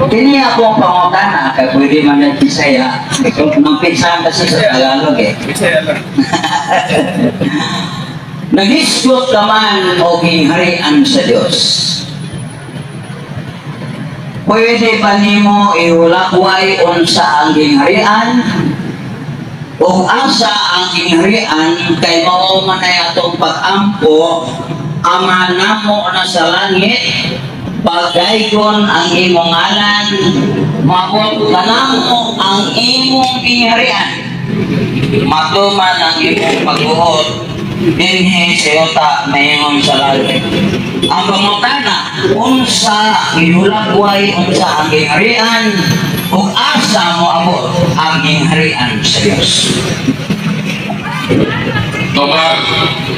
Kini akong pangutana kay pwede man na Bisaya. So, magpinsan kasi sa Tagalog eh. Bisaya lang. Naghisgot ka man og gingharian sa Dios. Pwede ba nimo ihulakway unsa ang gingharian? O asa ang gingharian kay mao man ay atong pag-ampo, "Ama namo na sa langit, pagdaygon ang imong ngalan, moabot kanamo ang imong gingharian, matuman ang imong pagbuot dinhi sa yuta mahimong sa langit." Ang pangutana, unsa, ihulakway unsa ang gingharian ug asa moabot ang gingharian sa Dios? Tubag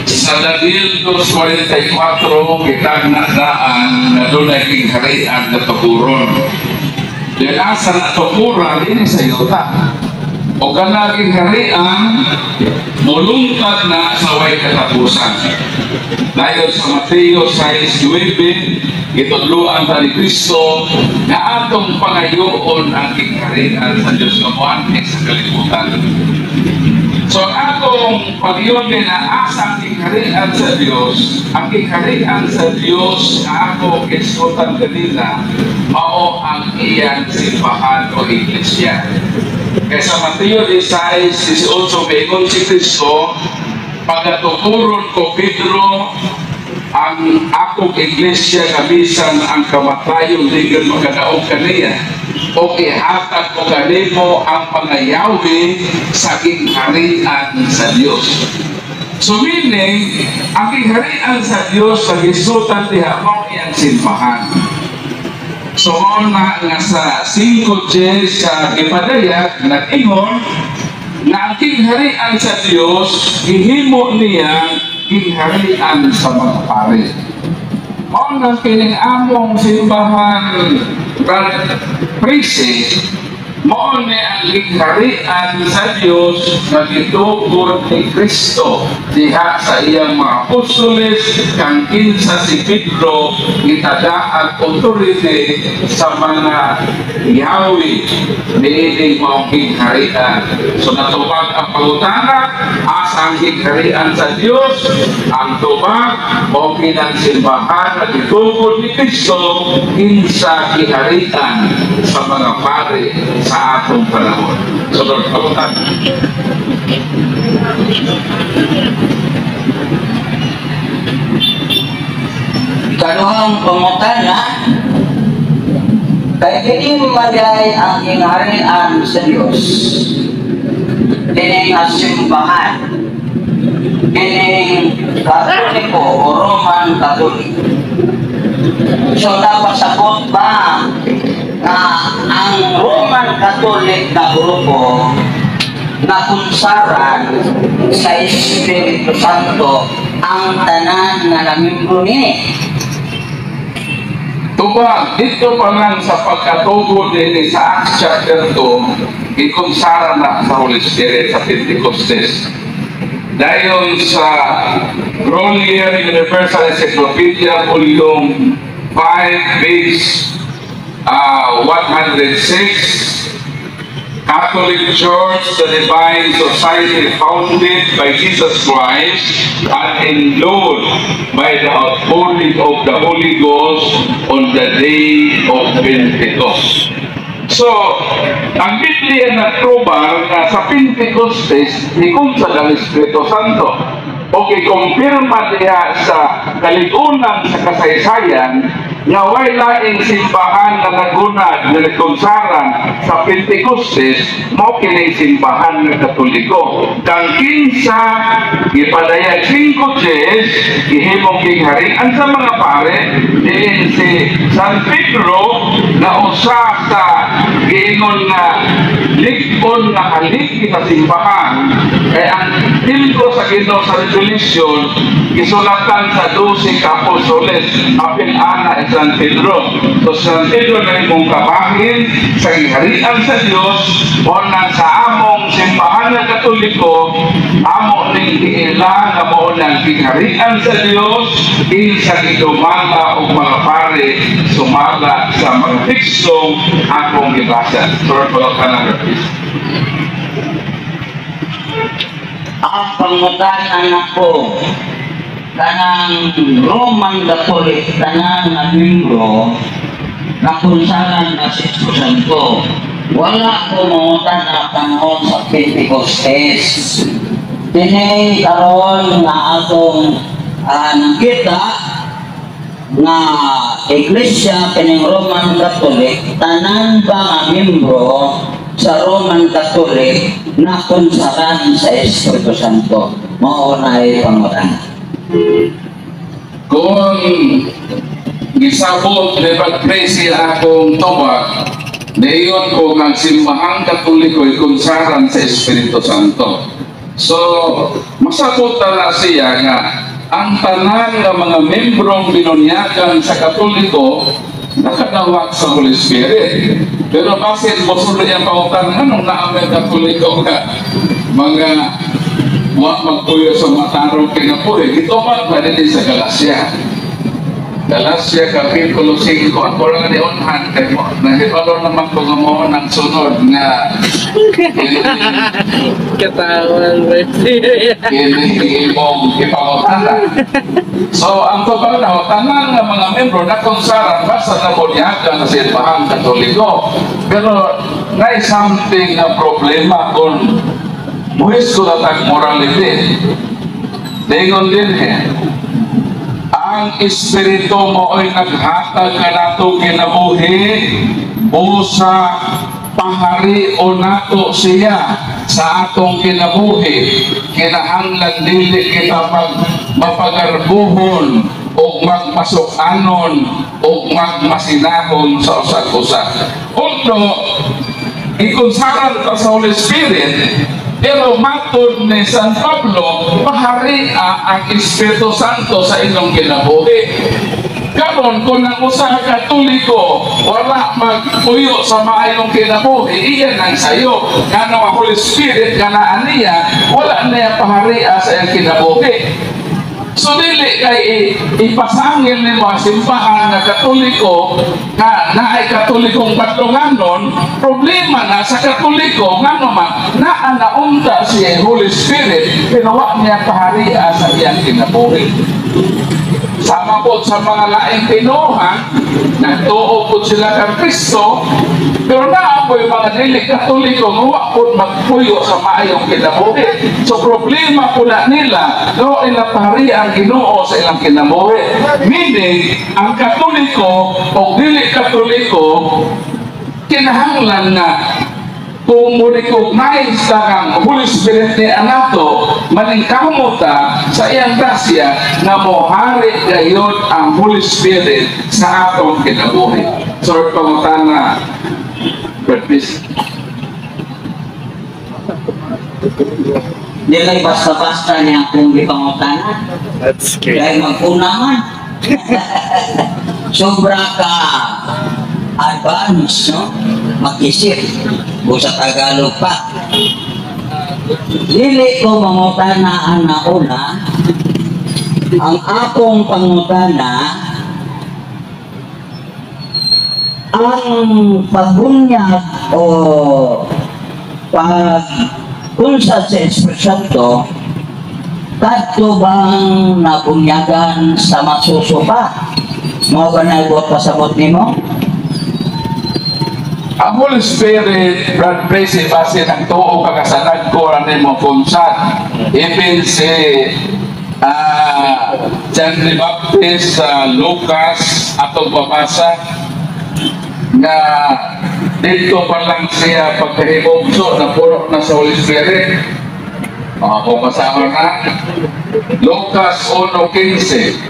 sa Daniel 2.44, kitang daan na dunay gingharian na tukuron. Then asa na tukuran ini sa yuta. O kanang gingharian mulungtad na sa way katapusan. Dayon sa Mateo 6.9, gitudloan ta ni Kristo nga atong pangayoon ang gingharian sa Diyos nga moanhi sa kalibutan. So ang atong pag-iyon na asa ang gingharian sa Dios, ang gingharian sa Dios nga ako kisgutan kanina, mao ang iyang simbahan o iglesia. Kaya sa Mateo 16:18, maingon si Kristo, "Pagatukuron ko, Pedro, ang akong iglesia nga bisan ang kamatayon di gyud makadaog kaniya. O ihatag ko kanimo ang mga yawi sa gingharian sa Dios." So meaning, ang gingharian sa Dios sa gisutan diha mao iyang simbahan. So mao na nga sa 5G sa gipadayag, nag-ingon nga ang gingharian sa Dios gihimo niya gingharian sa mga pare. Mao na kining among simbahan Prise, mao ni ang gingharian sa Dios nga gitugod ni Kristo diha sa iyang mga apostoles, kang kinsa si Pedro gitadaag authority sa mga yawi niining maong gingharian. So natubag ang pangutana, asa ang gingharian sa Dios? Ang tubag mao kinang simbahan nga gitugod ni Kristo, kinsa giharian sa mga pare sa atong panahon. So Lord, pangutana. Ikaduhang pangutana, kay kini magay ang gingharian sa Dios kining simbahan, kining Katoliko o Roman Catholic. So napasabot ba nga ang Roman Catholic na grupo nakonsaran sa Espiritu Santo ang tanan nga namembro niini? Tubag, dito pa lang sa pagkatugod din sa Acts chapter 2, gikonsara na sa Holy Spirit sa Pentecostes. Dayon sa Grolier Universal Encyclopedia, Volume 5, page 106, "Catholic Church, the divine society founded by Jesus Christ and endowed by the outpouring of the Holy Ghost on the day of Pentecost." So, ang Biblia nagproba na sa Pentecostes, ikonsad ang Espiritu Santo. O ikumpirma diha sa kaligunan sa kasaysayan nga way laing simbahan na nagunad nga nagkonsaran sa Pentecostes mao kini simbahan nga Katoliko, kang kinsa gipadayag 5 Gs gihimong gingharian sa mga pare diin si San Pedro na usa sa giingon nga lig-on nga haligi sa simbahan, kay ang templo sa Ginoo sa Revelation gisulatan sa 12 ka apostoles, apil ana San Pedro. So San Pedro na imong kabahin sa gingharian sa Dios o na sa among simbahan. Tanan nga Katoliko, amo ning giila nga mao nang gingharian sa Dios, insa gidumala og mga pare sumala sa mga tekstong akong gibasa. Sir, pangutana, please. Ang pangutana nako, kanang Roman Catholic, tanan nga membro nakunsaran na sa Espiritu Santo. Wala ko mangutana panahon sa Pentecostes. Kini karon nga atong nakita nga Iglesia kining Roman Catholic, tanan ba nga membro sa Roman Catholic nakunsaran sa Espiritu Santo? Mao na ay pangutana. Kung gisabot ni pagpresi akong tubag, niingon ko nga ang Simbahang Katoliko ay kunsaran sa Espiritu Santo. So, masabot na siya nga ang tanan nga mga membrong binunyagan sa Katoliko nakadawat sa Holy Spirit. Pero basin mosulod yung pangutana, anong naamay Katoliko nga mga wa magpuyo sa matarong kinabuhi? Gitubag ba din sa Galacia? Galacia Kapitulo 5. Ako lang ni unhan kay mo. Nahibalo naman ko nga mo ng sunod nga Katawan, kini imong ipangutana. So, ang tubag na, tanan nga mga membro na konsaran basta na bunyagan sa Simbahang Katoliko. Pero na something na problema kung muhis ko tag morality. Dingon din eh, ang Espiritu mo ay naghatag kanato kinabuhi busa pahari o nato siya sa atong kinabuhi. Kinahanglan dili kita pag mapagarbuhon o magmasukanon o magmasinahon sa usag-usa. Although, ikonsaran ka sa Holy Spirit, pero matod ni San Pablo, paharia ang Espiritu Santo sa inyong kinabuhi. Karon kung ang usa ka Katoliko wala magpuyo sa maayong kinabuhi, iyan ang sayo. Ngano ang Holy Spirit nga naa niya, wala niya paharia sa iyang kinabuhi. So dili kay ipasangil nimo ang simbahan nga Katoliko nga naay Katolikong badlonganon, problema na sa Katoliko ngano man naa na unta si Holy Spirit pero wa niya paharia sa iyang kinabuhi. Sama po sa mga laing tinuhan, nagtuo po sila kang Kristo, pero naa po yung mga dili Katoliko nga wa po magpuyo sa maayong kinabuhi. So problema po na nila, no ila pahari ang Ginoo sa ilang kinabuhi. Meaning, ang Katoliko o dili Katoliko, kinahanglan na kung mo recognize ta kang Holy Spirit ni anato, maningkamot ta sa iyang grasya nga mohari gayud ang Holy Spirit sa atong kinabuhi. So, pangutana, Brad, please. Dili basta-basta niya akong gipangutana. That's great. Dahil maguna man. Sobra ka advance, no? Mag-isip. O sa Tagalog pa. Dili ko mangutana ang nauna. Ang akong pangutana, ang pagbunyag o pagkunsa sa Espiritu Santo, kadto bang nabunyagan sa masusupa? Mao ba na ibuot pasabot nimo? Ang Holy Spirit, Brad Tracy, base ng tuo kakasanag ko nimo kung saan. Even si John the Baptist sa Lucas, atong babasa, nga dito pa lang siya pagkahibugso na puro na sa Holy Spirit. Kung kasama na, Lucas 1:15.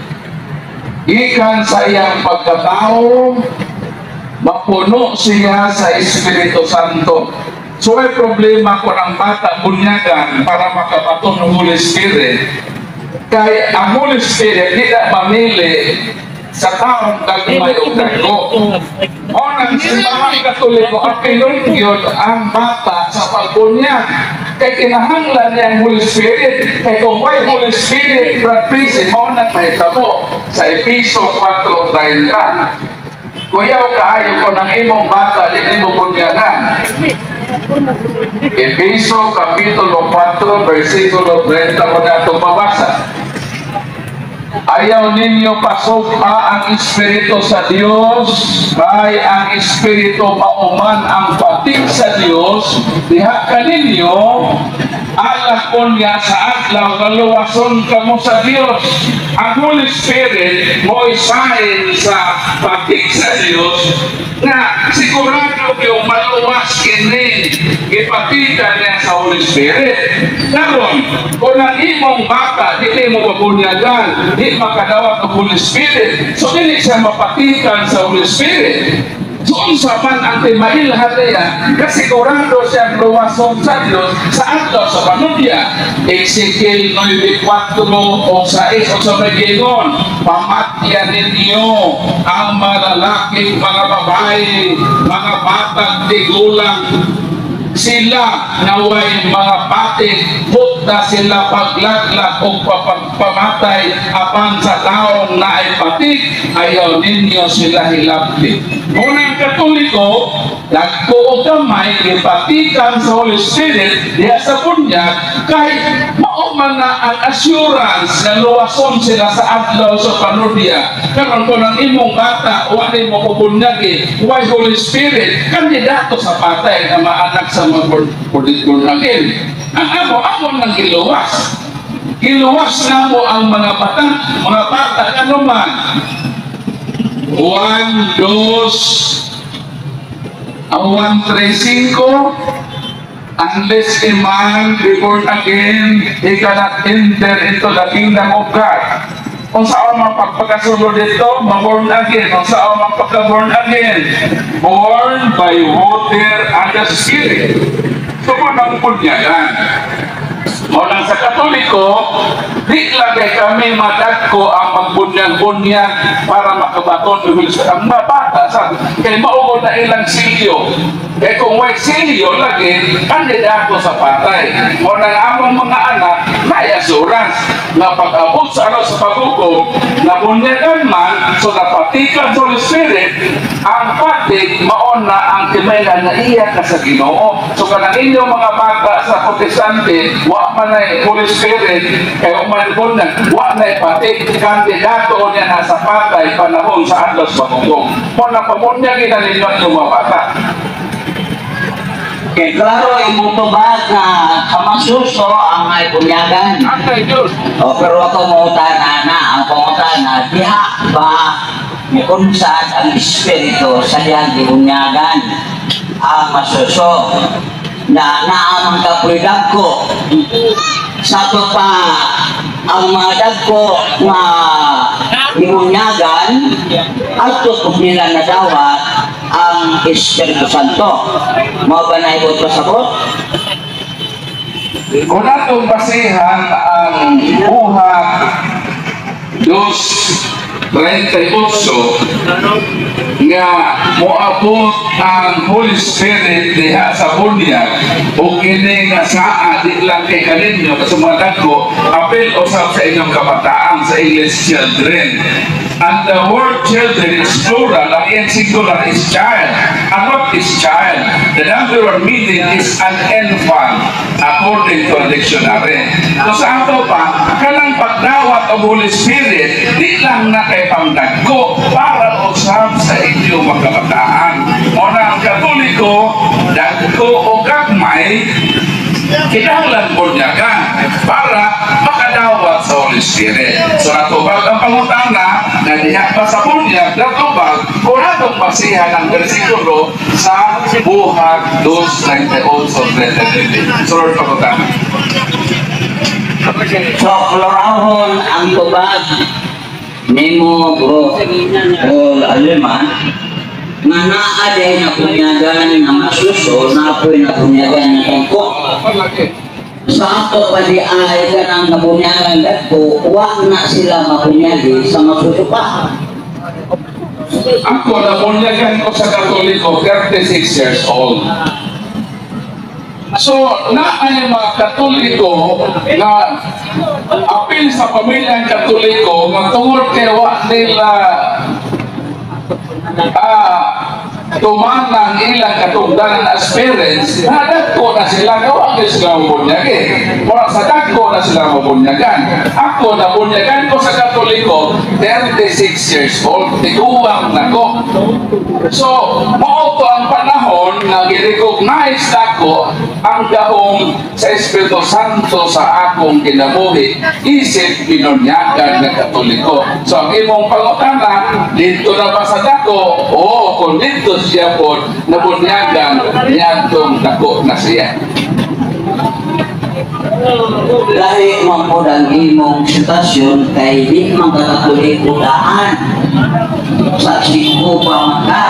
Gikan sa iyang pagkatao, mapuno siya sa Espiritu Santo. So may problema ko ng bata bunyagan para makabaton ng Holy Spirit. Kay ang Holy Spirit di na mamili sa taong gagmay o dako. O nang Simbahang Katoliko, ang pinungyod ang bata sa pagbunyag. Kay kinahanglan niya ang Holy Spirit. Kay kung may Holy Spirit, Brad Prisi, mao na mahitabo sa Episo 4:30. Kuyaw kaayo ko ng imong bata, di mo bunyagan. Episo Kapitulo 4, versikulo 30 ko na itong mabasa. Ayaw ninyo pasugpa ang Espiritu sa Dios, kay ang Espiritu mauman ang patik sa Dios, diha kaninyo, alak niya sa adlaw nga luwason kamo sa Dios. Ang Holy Spirit mo sign sa patik sa Dios na sigurado yung maluwas kini, gipatikan niya sa Holy Spirit. Karon, kung ang imong bata dili mo pabunyagan, di makadawat og Holy Spirit, so dili siya mapatikan sa Holy Spirit. So unsa man ang timailhan niya, kasigurado siyang luwason sa Dios sa adlaw sa panudya. Ezekiel 9:4 o 6 o sa may giingon, "Pamatya ninyo ang mga lalaki, mga babae, mga batang tigulang, sila naway mga patik, hutda sila paglaglag o pamatay, apan sa taong naay patik, ayaw ninyo sila hilabti." Unang Katoliko, dagko o gamay, gipatikan sa Holy Spirit diha sa bunyag, kay mao man na ang assurance na luwason sila sa adlaw sa panudya. Karon, kung ang imong bata wa nimo pabunyagi, way Holy Spirit, kandidato sa patay nga maanak sa mga born again. Ang amo, amo nang giluwas. Giluwas na mo ang mga bata ano man. 1, 2, ang 1, 3, 5, "Unless a man be born again, he cannot enter into the kingdom of God." Kung saan man pagpagkasulod dito, ma-born again. Kung saan man pagka-born again, born by water and the Spirit. So, kung ang bunyagan. Mao lang sa Katoliko, di lang kay kami madagko ang magbunyag-bunyag para makabaton ng Holy Spirit. Ang mga bata, sabi, kay mao na ilang silyo. Kay kung way silyo lagi, kandidato sa patay. Mao nang among mga anak, may assurance na pag-abot sa ano sa paghukom, na bunyagan man, so napatikan sa Holy Spirit, ang patik, mao na ang timaylan na iya ka sa Ginoo. So kanang inyong mga bata sa Protestante, wa man na Holy Spirit, kay wa man bunyag, wa na patik, kandidato niya nasa patay panahon sa adlaw sa paghukom. Mao na pabunyag na ninyo ang inyong mga bata. Kay klaro imong tubag nga sa masuso ang may bunyagan. Antay Diyos. O, pero ako mangutana na, ang pangutana, diha ba mukunsad ang Espiritu sa dihang gibunyagan ang masuso na naamang kapoy dagko sa ato pa ang mga dagko nga gibunyagan adto kung nila nadawat ang Espiritu Santo? Mao ba na ibot pasabot? Kung atong basihan ang Buhat 2:38 nga moabot ang Holy Spirit diha sa bunyag o kini nga saa di lang kay kaninyo kasi mga dagko, apil usab sa inyong kabataan, sa English "children". And the word "children" is plural, ang iyang singular is "child". And what is "child"? The number one meaning is an infant, according to a dictionary. So sa ato pa, kanang pagdawat of Holy Spirit, di lang na kay pangdagko, para usab sa inyong mga kabataan. O na ang Katoliko, dagko o gagmay, kinahanglan bunyagan para makadawat sa Holy Spirit. So natubag ang pangutana na diha pa sa bunyag, natubag kung atong basihan ang bersikulo sa Buhat 2:38-39. So Lord, pangutana. So, klorahon ang tubag nimo, bro o alima, nga naa day na bunyagan nga masuso, na po'y nabunyagan nga dagko. Sa ato pa di ay kanang nabunyagan dagko, wa na sila mabunyagi sa masuso pa. Ako, nabunyagan ko sa Katoliko, 36 years old. So, naay mga Katoliko nga apil sa pamilyang Katoliko nga tungod kay wa nila tumanang ilang katungdanan as parents, nadagko na sila, gawa kayo sila mabunyag eh. Mura sa dagko na sila mabunyagan. Ako, nabunyagan ko sa Katoliko, 36 years old, tiguang na ko. So, mao to ang panahon nga gi-recognize nako ang gahom sa Espiritu Santo sa akong kinabuhi isip binunyagan nga Katoliko. So, ang imong pangutana, dito na ba sa dako? Oo, kung dito siya po nabunyagan, niadtong dako na siya. Lahi man po ang imong sitwasyon kay di man ka Katoliko daan sa Cebu pa man ka.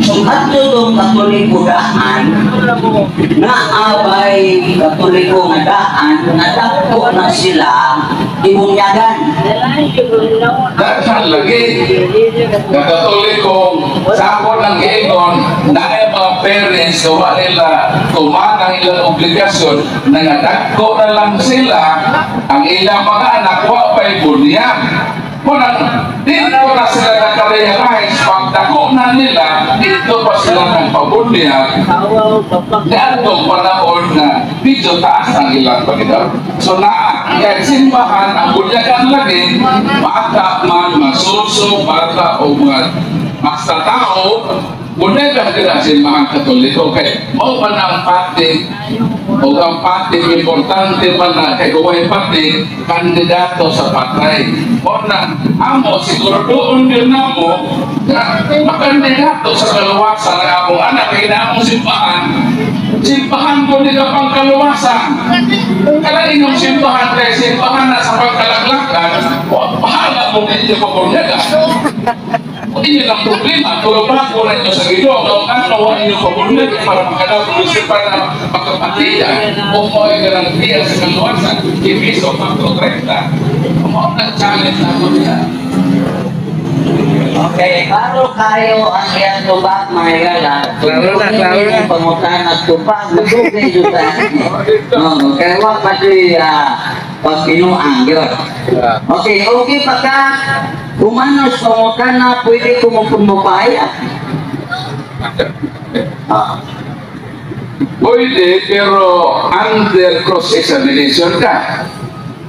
So kadto tong Katoliko daan, naabay Katoliko nga daan nga dagko na sila ibunyagan? Daghan lagi. Nga Katoliko, sa ako lang giingon, na ay mga parents na wa nila tumanang ilang obligasyon, nangadagko na lang sila, ang ilang mga anak wa pa'y bunyag. Munang, dito na sila nakarealize, pagdako na nila, dito pa sila ng pabunyag, niadtong panahon na medyo taas ang ilang pag-edad. So naa, kaya simbahan, ang bunyagan lagi, bata man, masuso, bata o mga basta tao, bunyagan din ang simbahan Katoliko. Kay mao man ang pati, o ang pati, importante man na kay kuway pati, kandidato sa patay. O na, amo, siguro doon din na mo, na makandidato sa kaluwasan ng among anak, kay na among simbahan, simbahan ko nila pang kaluwasan. Kala inyong simbahan kay simbahan na sa pagkalaglagan, o bahala mo ninyo pabunyagan. O inyo lang problema, pero bago na inyo sa Ginoo, kung ano wa inyo pabunyagan para makadapos siya para makapatiyan o mo ay garantiya sa kaluwasan, Efeso 4:30. Mao na challenge ako niya. Okay, klaro kayo ang iyang tubag, mga higala. Klaro na, klaro na. Ang pangutana at tubag, madugay jud ta. Oo, kaya wa pa siya pagbinuang yun. Okay pa ka. Humanos pangutana, pwede ko mo pumupaya. Pwede, pero under cross-examination ka.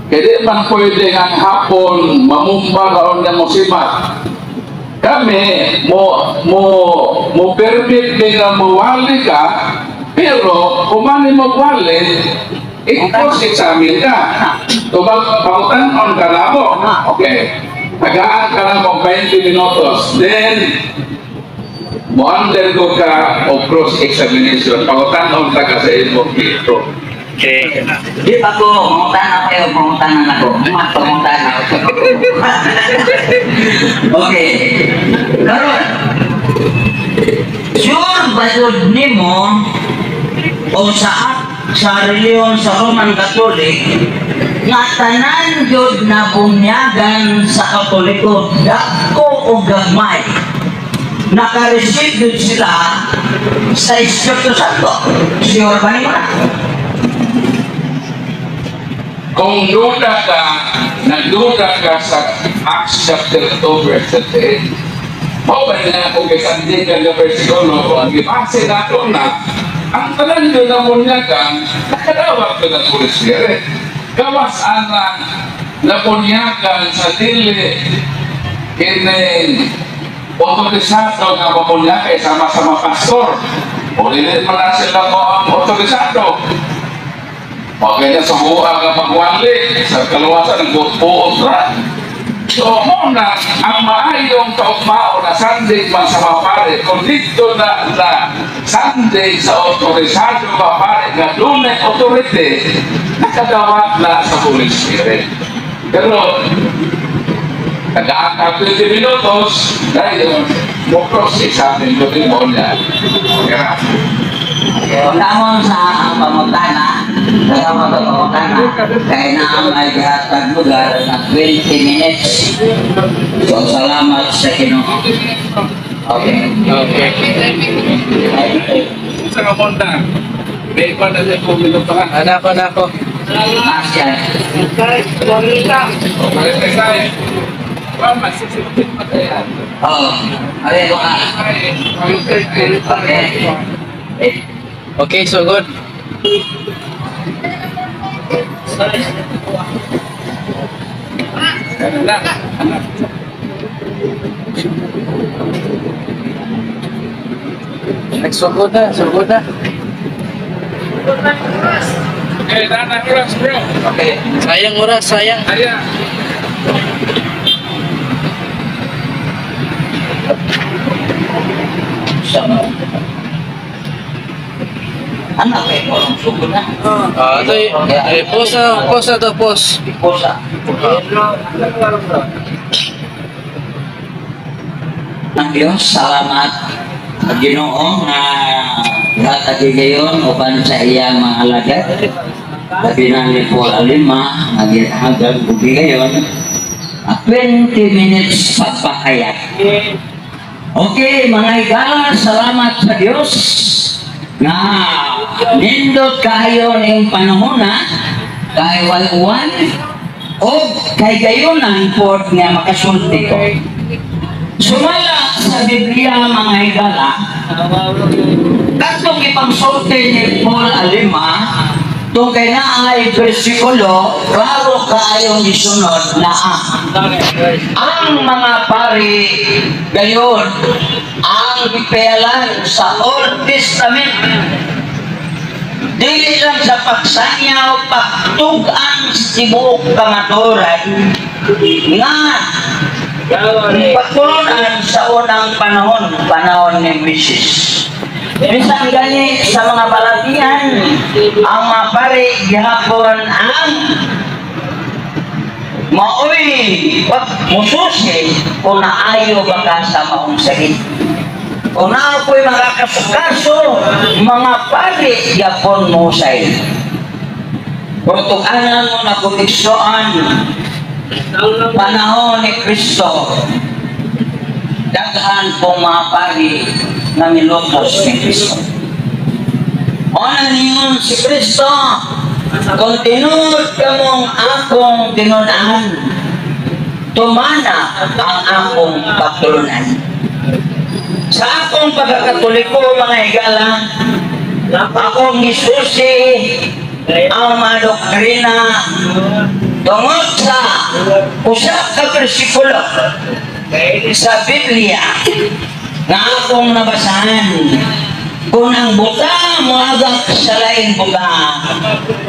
Kaya di man pwede ang hapon mamumba kaon nga musibat. Kami, mo permit mi nga muwali ka, pero kung man mo wali, i-cross-examine ka. Tubag, pangutan-on ka na mo. Okay. Tagaan ka na mo 20 minutos. Then, mo undergo ka o cross-examination. Pangutan-on ka sa imong dito. Okay. Di pa ko, mangutana kayo, mangutana na ko. Pangutana ako. Okay. Karon, sure ba yun nimo o sa reliyon sa Roman Catholic nga tanan gyud na bunyagan sa Katoliko, dako o gagmay, naka-receive gyud sila sa Espiritu Santo? Sure ba nimo na? Kung duda ka, nagduda ka sa Acts chapter 2 verse 38. Mao ba na kung gisandigan nga bersikulo, kung ang gibase nato na, ang tanan yun na munyagan, nakadawat ka ng Holy Spirit. Gawas anang nabunyagan sa dili kining otorisado nga mamunyag kay sama-sama pastor. O dili man na sila mo ang otorisado. Okay na subuha nga magwali sa kaluwasan ng buot ra. So mo na ang maayong kaugmao na sandig man sa mga pare, kung dito na na sandig sa otorisado nga pare nga dunay authority, nakadawat na sa Holy Spirit. Pero tagaan ka 20 minutos, dahil mo cross-examine ko din mo niya. Kaya, Unahon sa ang pangutana, kaya mga pangutana, kaya na ang may gihatag lugar na 20 minutes. So, salamat sa Ginoo. Okay. Okay. Sa kamonta. May iba na siya kung minuto ka. Anak ko, anak ko. Asya. Okay, Tama, 16 pa tayo. Oo. Okay, buka. Okay. Eh, Okay, so good. Anak, anak. Nagsugod na, sugod na. Okay, nana oras, bro. Okay. Sayang oras, sayang. Ayan. So, ano kay korong sugod na? Ah, ito eh, post na to, post. Posa. Ang Diyos, salamat sa Ginoo nga gatagi gayon uban sa iyang mga alagad. Labi na ni Paul Alima, nga gihagag ug gayon. 20 minutes pagpahayag. Okay, mga higala, salamat sa Diyos na nindot kayo ning panahon na kay uwan o kay gayunan pod nga makasulti ko. Sumala sa Biblia, mga higala, katong ipangsulti ni Paul Alima, tung kay naay bersikulo, klaro kaayong gisunod na ang mga pari gayon ang gipealan sa Old Testament. Dili lang sa pagsanyaw, pagtug-an sa tibuok kamatuoran nga pagtulunan sa unang panahon, panahon ni Moses. Bisan gani sa mga balatian, ang mga pari gihapon ang maoy mususi kung naayo ba ka sa maong sakit. Kung naa ko'y mga kaso-kaso, mga pari gihapon musay. Kung tug-anan mo na kutiksoan, panahon ni Kristo, daghan pong mga pari na milutos ni Kristo. O ningon si Kristo, kung tinuod kamong akong tinunan, tumana ang akong pagtulunan. Sa akong pagkakatoliko, mga higala, akong gisusi ang mga doktrina tungod sa usa ka bersikulo sa Biblia na akong nabasahan. Kung ang buta moagak sa laing buta,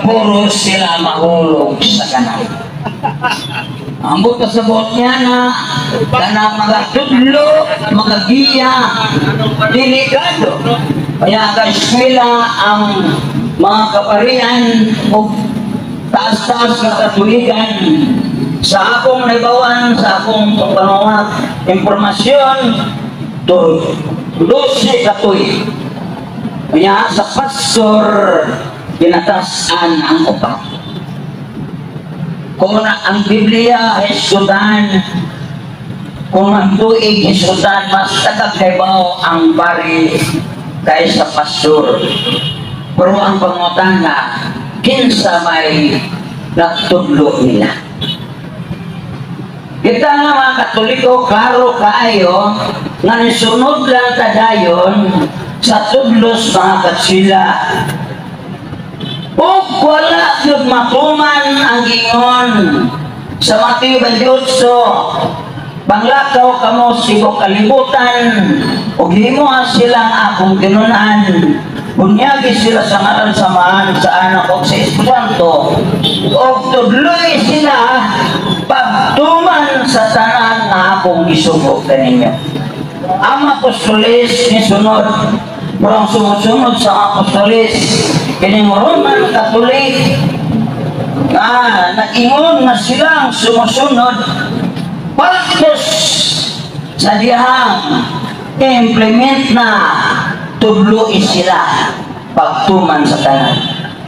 puro sila mahulog sa kanal. Ang buta sa buot niya na kanang mga tudlo, mga giya, delikado. Kaya sila ang mga kaparian o taas-taas na katulikan. Sa akong naibawan, sa akong pagpanunga, impormasyon, 12 ka tuig. Kaya sa pastor, ginatasan ang upat. Kung ang Biblia hisgutan, kung ang tuig hisgutan, mas tagakaibaw ang pari kaysa pastor. Pero ang pangutana, kinsa may nagtudlo nila. Kita nga mga Katoliko, klaro kaayo, nga nisunod lang kadayon sa tudlos mga katsila. Ug wala gyud matuman ang gingon sa Mateo 28, panglakaw kamo sibok kalibutan, ug himoa silang akong tinunan. Bunyagi sila sa ngalan sa Amahan, sa Anak ug sa Espiritu Santo, ug tudloy sila pagtuman sa tanan nga akong gisugo kaninyo. Ang apostolis ni sunod, pero ang sumusunod sa apostolis kining Roman Catholic nga nag-ingon nga silang sumusunod, pagtos sa dihang implement na tudloy sila pagtuman sa tanan.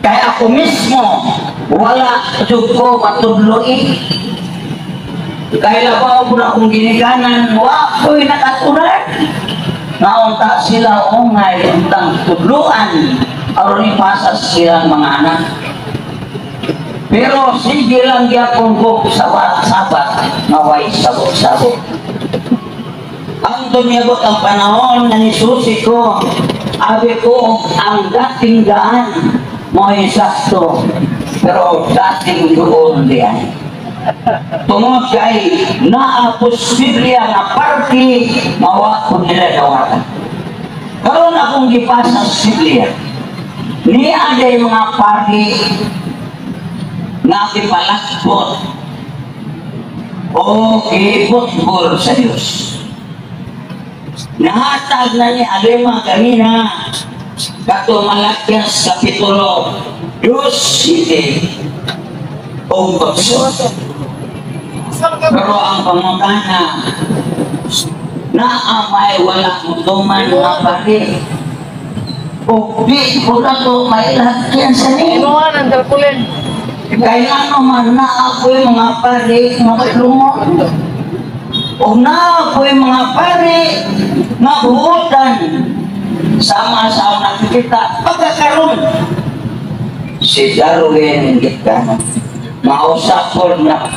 Kaya ako mismo wala jud ko matudloi. Kaya labaw ko na akong ginikanan, wa ko'y nakatunan. Naunta sila ungay untang tudluan Aron ipasa sa silang mga anak. Pero sige lang gyapon ko sa sabat nga way sabot-sabot. Ang tumiabot ang panahon na nisusi ko, abi ko ang dating daan mo'y sakto, pero dating doon diyan. Tungod kay naa posible nga parte mawa ko nila dawatan. Karon akong gipasa sa Biblia, niya day mga parte nga gipalakbot o gibutbol sa Dios. Nahatag na ni Alema kanina kato Malakias Kapitulo 2:7 ug 8. Pero ang pangutana, naa may wala mutuman nga pari o di ko na to may lagyan sa ni. Imuha ng tarpaulin. Kaya ano man na ako'y mga pari nga kalungon. O na ako'y mga pari nga buotan sama sa akong nakikita pagkakaroon. Si Darwin Gitano mausapon na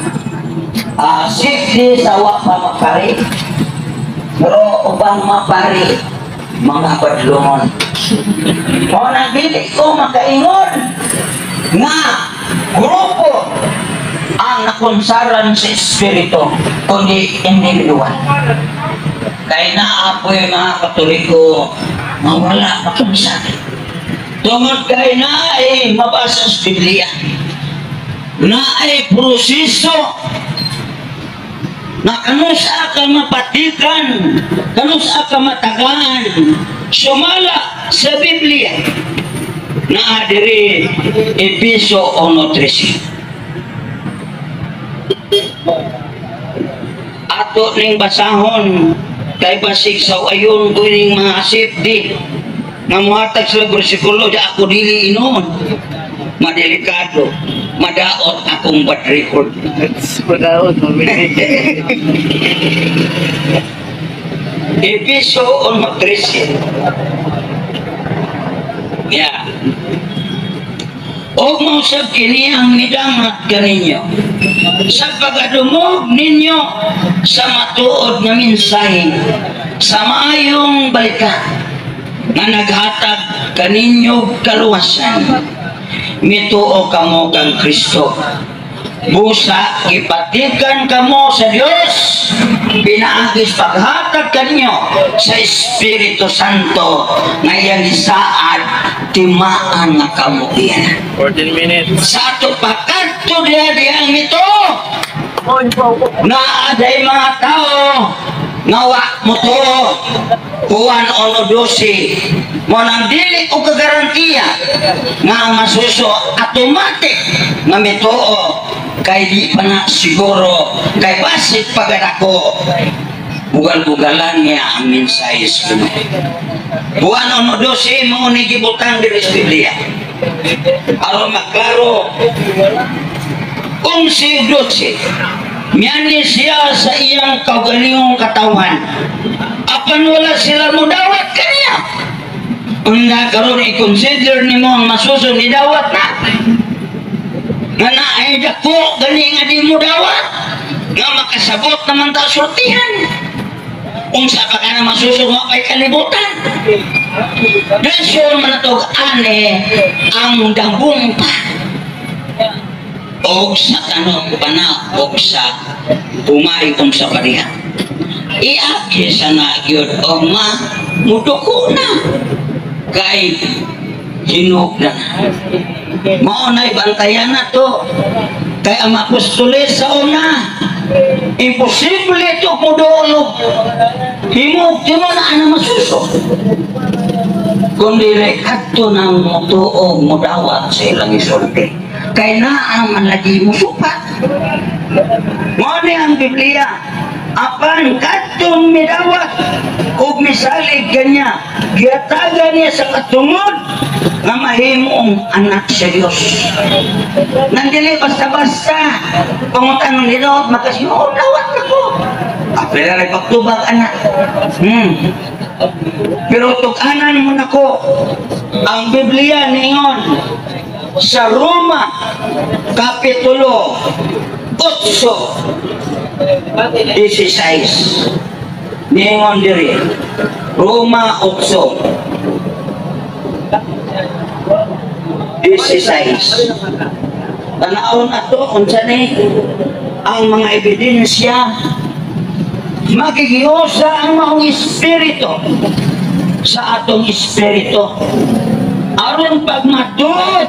safety sa wa pa mapari, pero ubang mapari mga badlungon o nagdili ko makaingon nga grupo ang nakunsaran sa espiritu kundi individual, kay naa po'y mga Katoliko nga wala makunsaran tungod kay naay mabasa sa Biblia, naay proseso na kanusa ka mapatikan, kanusa ka matagaan, sumala sa Biblia na adiri Episo 1:13. Ato ning basahon kay basig sa ayon ko ning mga safety nga muhatag sila bersikulo di ako dili inon madelikado madaot akong bad record. Madaot, mabilis. Episo 1:13. Yeah. Og mausab kini ang midangat kaninyo sa pagadumog ninyo sa matuod nga mensahe sa maayong balita nga naghatag kaninyo kaluwasan. Mituo kamo kang Kristo. Busa gipatikan kamo sa Dios pinaagis paghatag kaninyo sa Espiritu Santo nga iyang gisaad timaan nga kamo iyan. 14 minutes. Sa ato pakadto diha diyang ito na aday mga tao nga wa motuo. Juan 1:12 mo nang dili og kagarantiya nga ang masuso automatic nga mituo kay di pa na siguro kay basit pagadako bugal-bugalan niya ang mensahe sa Ginoo. Juan 1:12 mo ni gibutang diri sa Biblia aron maklaro. 11:12 miyani siya sa iyang kaugalingong katawan apan wala sila mudawat kaniya. Unda karon i-consider nimo ang masuso ni dawat na nga naay dako gani nga di mo dawat nga makasabot naman ta sultihan unsa pa ka na masuso nga kay kalibutan. Desyon man atog ane ang dambong pa og sa tanong pana og sa umay kung sa pariha iagi sa nagyod og ma muduko na kay hinog na mao na'y bantayan na to kay ang apostoles sa una imposible ito mudulog himog di mo na ana masuso kundi kadto nang motuo modawat sa ilang isulti kay naa man lagi musupat. Mao ni ang Biblia apan kadtong midawat ug misalig kanya gihatagan niya sa katungod nga mahimong anak sa Dios. Nandili basta-basta pangutan ng nilot makasimo dawat nako apela ray pagtubag anak. Pero tug-anan mo nako ang Biblia, ningon sa Roma Kapitulo 8:16, ningon diri, Roma 8:16. Tanawon ato unsa ni ang mga ebidensya. Makikiusa ang maong espiritu sa atong espiritu aron pagmatuod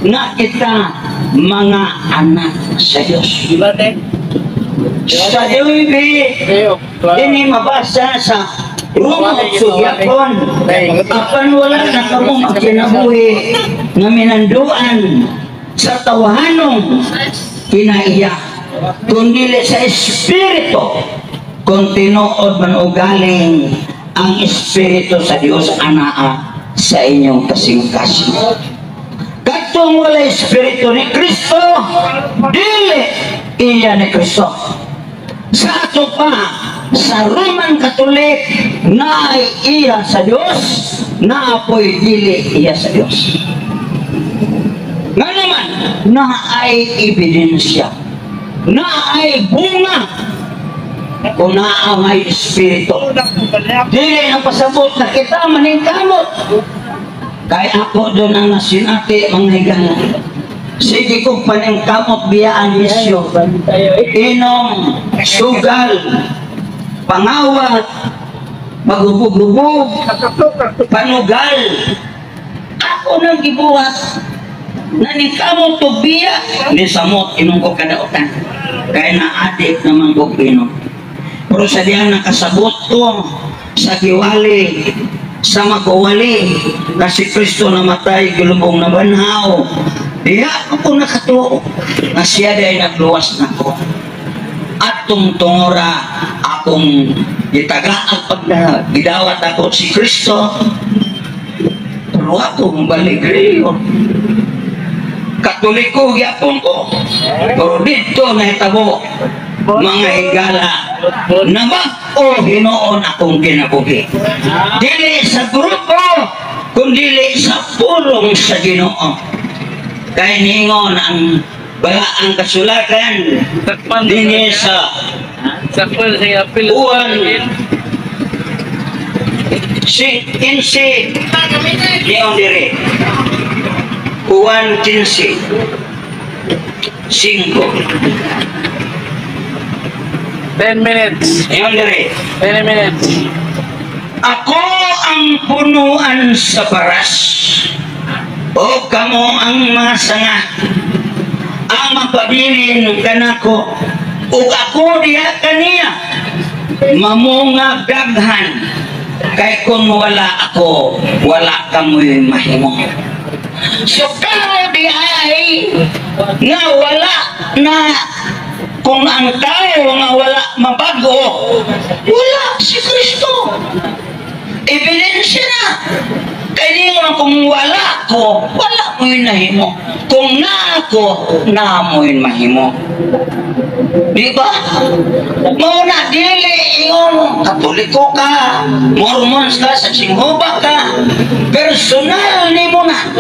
na kita mga anak sa Diyos. Diba, te? Sa Nueve, ini mabasa sa Roma gyapon. Apan wala na kamo magkinabuhi nga minanduan sa tawahanong kinaiya, kundi sa Espiritu, kung tinuod man ugaling ang Espiritu sa Dios anaa sa inyong kasing-kasing. Katong wala Espiritu ni Kristo, dili iya ni Kristo. Sa ato pa, sa Roman Catholic, na ay iya sa Dios, na apoy dili iya sa Dios. Nga naman, na ay ebidensya, na ay bunga, kung naa may Espiritu. Dili ang pasabot na kita maningkamot. Kay ako doon ang nasinati, mga higala. Sige kong paningkamot biya ang bisyo. Inom, sugal, pangawat, maghubog-hubog, panugal. Ako nang gibuhat. Naningkamot to biya. Ni samot inom ko kadautan. Kaya na-addict naman ko inom. Pero sa diyan nakasabot ko sa giwali, sa magwali, kasi Kristo namatay, gulubong na banhaw. Diya ako nakatuo na siya dahil nagluwas na ko. At tungtungora akong gitagaag pag gidawat ako si Kristo, pero ako balik reliyon. Katoliko gyapon ko. Pero dito nahitabo, mga higala, nabag-o hinuon akong kinabuhi. Dili sa grupo, kundi sa pulong sa Ginoo. Kay ningon ang balaang kasulatan Sakpan. Dinhi sa Sakpan sa apil. Juan si 15, niyon diri Juan 15:5. 10 minutes. Niyon diri. 10 minutes. "Ako ang punuan sa baras o kamo ang mga sanga. Ang mapabilin kanako ug ako diha kaniya mamunga daghan, kay kung wala ako, wala kamoy mahimo." So kamo di ay nga wala na, kung ang tao nga wala mabago, wala si Kristo. Ebidensya na. Kaya di naman kung wala ko, wala mo'y nahimo. Kung naa ako, naa mo'y mahimo. Di ba? Mao na dili ingon Katoliko ka, Mormons ka, sa Singhuba ka, personal nimo na.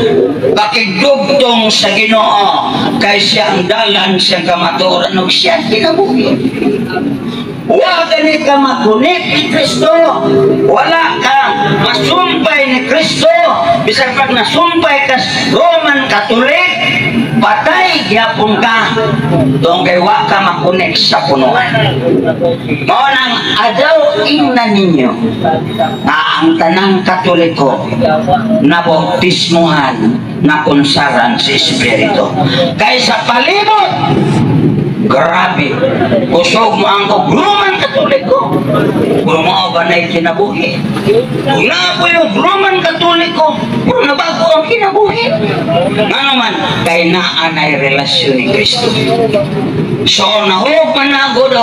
Pakigdugtong sa Ginoo kay siya ang dalan, siyang kamatuoran ug siya ang kinabuhi. Wa gani ka makunik ni Kristo. Wala ka masumpay ni Kristo. Bisan pag nasumpay ka sa Roman Catholic, patay gyapon ka. Tungod kay wa ka makunik sa punuan. Mao nang adlaw ingnan ninyo nga ang tanang Katoliko na bautismuhan na konsaran sa Espiritu. Kay sa palibot, grabe. Kusog mo ang og Roman Katoliko. Pero mao ba na'y kinabuhi? Kung naa po yung Roman Katoliko, pero nabago ang kinabuhi. Nga naman, kay naa na'y relasyon ni Kristo. So, nahulog man na og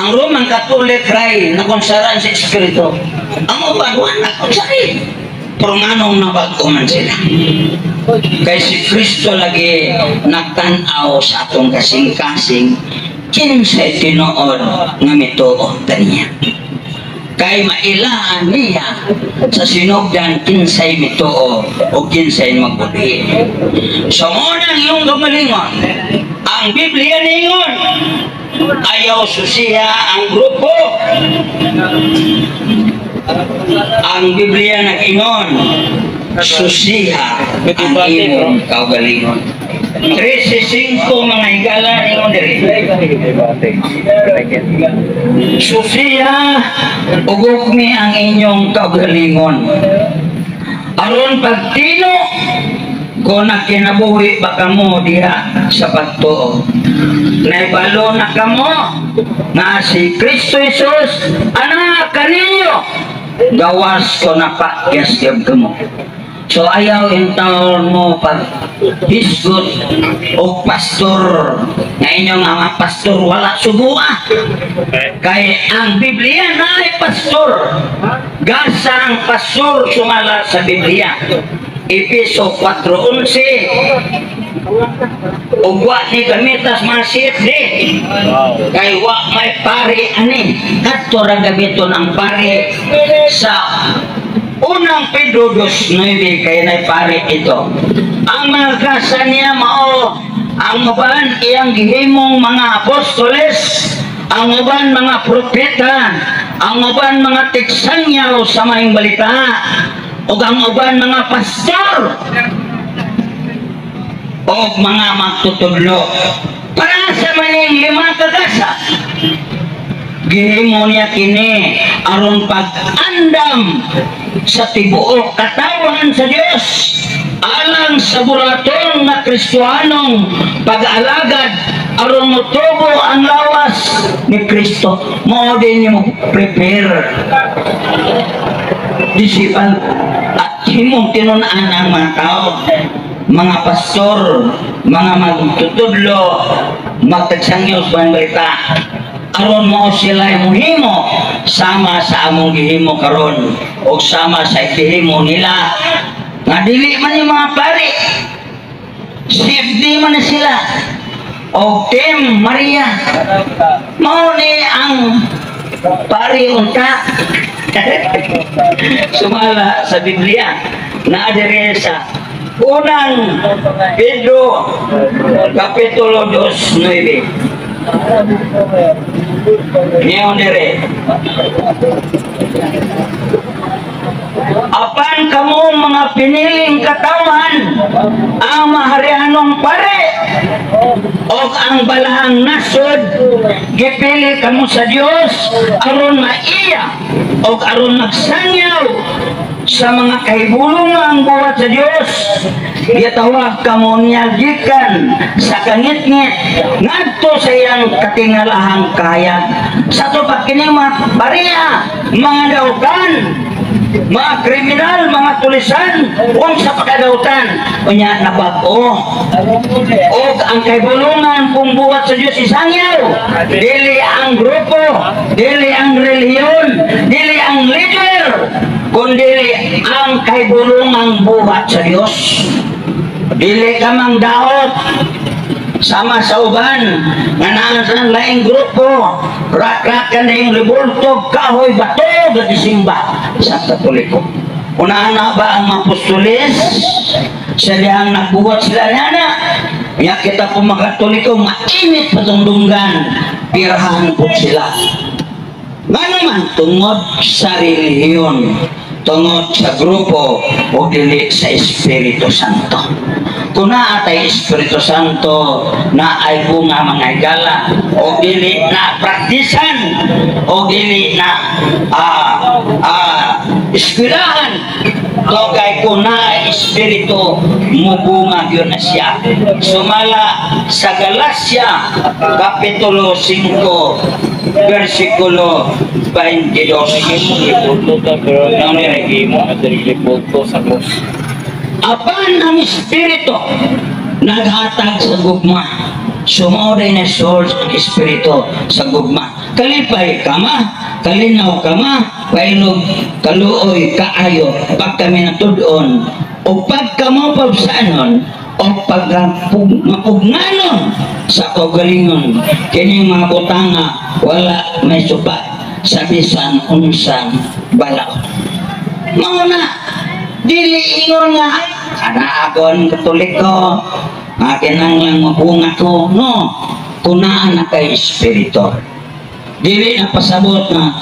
ang Roman Catholic ray nakonsaran sa Espiritu. Ang uban, wala konsari. Pero nganong nabago man sila? Kay si Kristo lagi nagtan-aw sa atong kasing-kasing, kinsay tinuod nga mituo kaniya. Kay mailaan niya sa sinugdan kinsay mituo o kinsay magbudhi. So mao nang iyong kamalingon, ang Biblia ningon, ayaw susiha ang grupo. Ang Biblia nag-ingon, susiha ang imong kaugalingon. 13.5, mga higala, ingon diri. Susiha ug hukmi ang inyong kaugalingon. Aron pagtino kung nakinabuhi ba kamo diha sa pagtuo. Naibalo na kamo nga si Kristo Jesus anak kaninyo, gawas ko napakyas gyud kamo. So ayaw intawon mo pag hisgot o pastor nga inyong mga pastor wala sugua. Kay ang Biblia na ay pastor. Gasa ang pastor sumala sa Biblia. Epeso 4.11. Ug wa ni gamitas mga CFD. Kay wa may pari ani. Kadto ra gamiton ang pari sa Unang Pedro 2.9 kay nay pari ito. Ang mga gasa niya mao ang uban iyang gihimong mga apostoles, ang uban mga propeta, ang uban mga tigsangyaw sa maayong balita, ug ang uban mga pastor o mga magtutudlo. Para sa maning lima kagasa, gihimo niya kini aron pag-andam sa tibuok katawan sa Dios alang sa bulaton nga Kristohanong pag-alagad aron motubo ang lawas ni Kristo. Mao din mo prepare disciple at himong tinun-an ang mga tao, mga pastor, mga magtutudlo, magtagsangyo sa balita, aron mo sila muhimo sama sa among gihimo karon o sama sa gihimo nila nga dili man yung mga pari, CFD man na sila o Team Maria, mao ni ang pari unta sumala sa Biblia na diri sa Unang Pedro Kapitulo 2.9. Niyon dire. Apan kamo mga piniling katawan, ang maharianong pare, o ang balahang nasod, gipili kamo sa Dios aron maiya o aron magsangyaw sa mga kahibulungang buhat sa Dios. Gitawag kamo niya gikan sa kangitngit ngadto sa iyang katingalahang kahayag. Sa to kini mga pariya, mga dautan, mga kriminal, mga tulisan, unsa pa kadautan, unya nabag-o. Og ang kahibulungan kung buhat sa Dios isangyaw, dili ang grupo, dili ang relihiyon, dili ang leader, kundi ang kahibulungang buhat sa Dios. Dili ka mang daot sama sa uban nga naa sa laing grupo, rak-rak ka na yung rebulto, kahoy, bato, gadisimba sa Katoliko. Unahan na ba ang mga apostoles sa dihang nagbuhat sila nana? Ya kita po mga Katoliko, mainit pa tong dunggan, pirahan po sila. Nga naman, tungod sa relihiyon, tungod sa grupo, o dili sa Espiritu Santo. Kung naa tay Espiritu Santo, na ay bunga mga higala, o dili na praktisan, o dili na eskwelahan, to kay kung naa Espiritu, mubunga yun na siya. Sumala sa Galacia, Kapitulo 5, versikulo 22. Apan ang Espiritu naghatag sa gugma. Sumao na source ang Espiritu sa gugma. Kalipay ka ma, kalinaw ka ma, painog kaluoy kaayo pag kami natud-on o pagka mo pabsaanon o pagmapugnanon sa kaugalingon, kini mga butanga wala may supat. sa bisan unsang balaod. Mao na dili ingon nga ana akon Katoliko, akin lang mabunga ko, no, kung naa na kay espiritu. Dili na pasabot na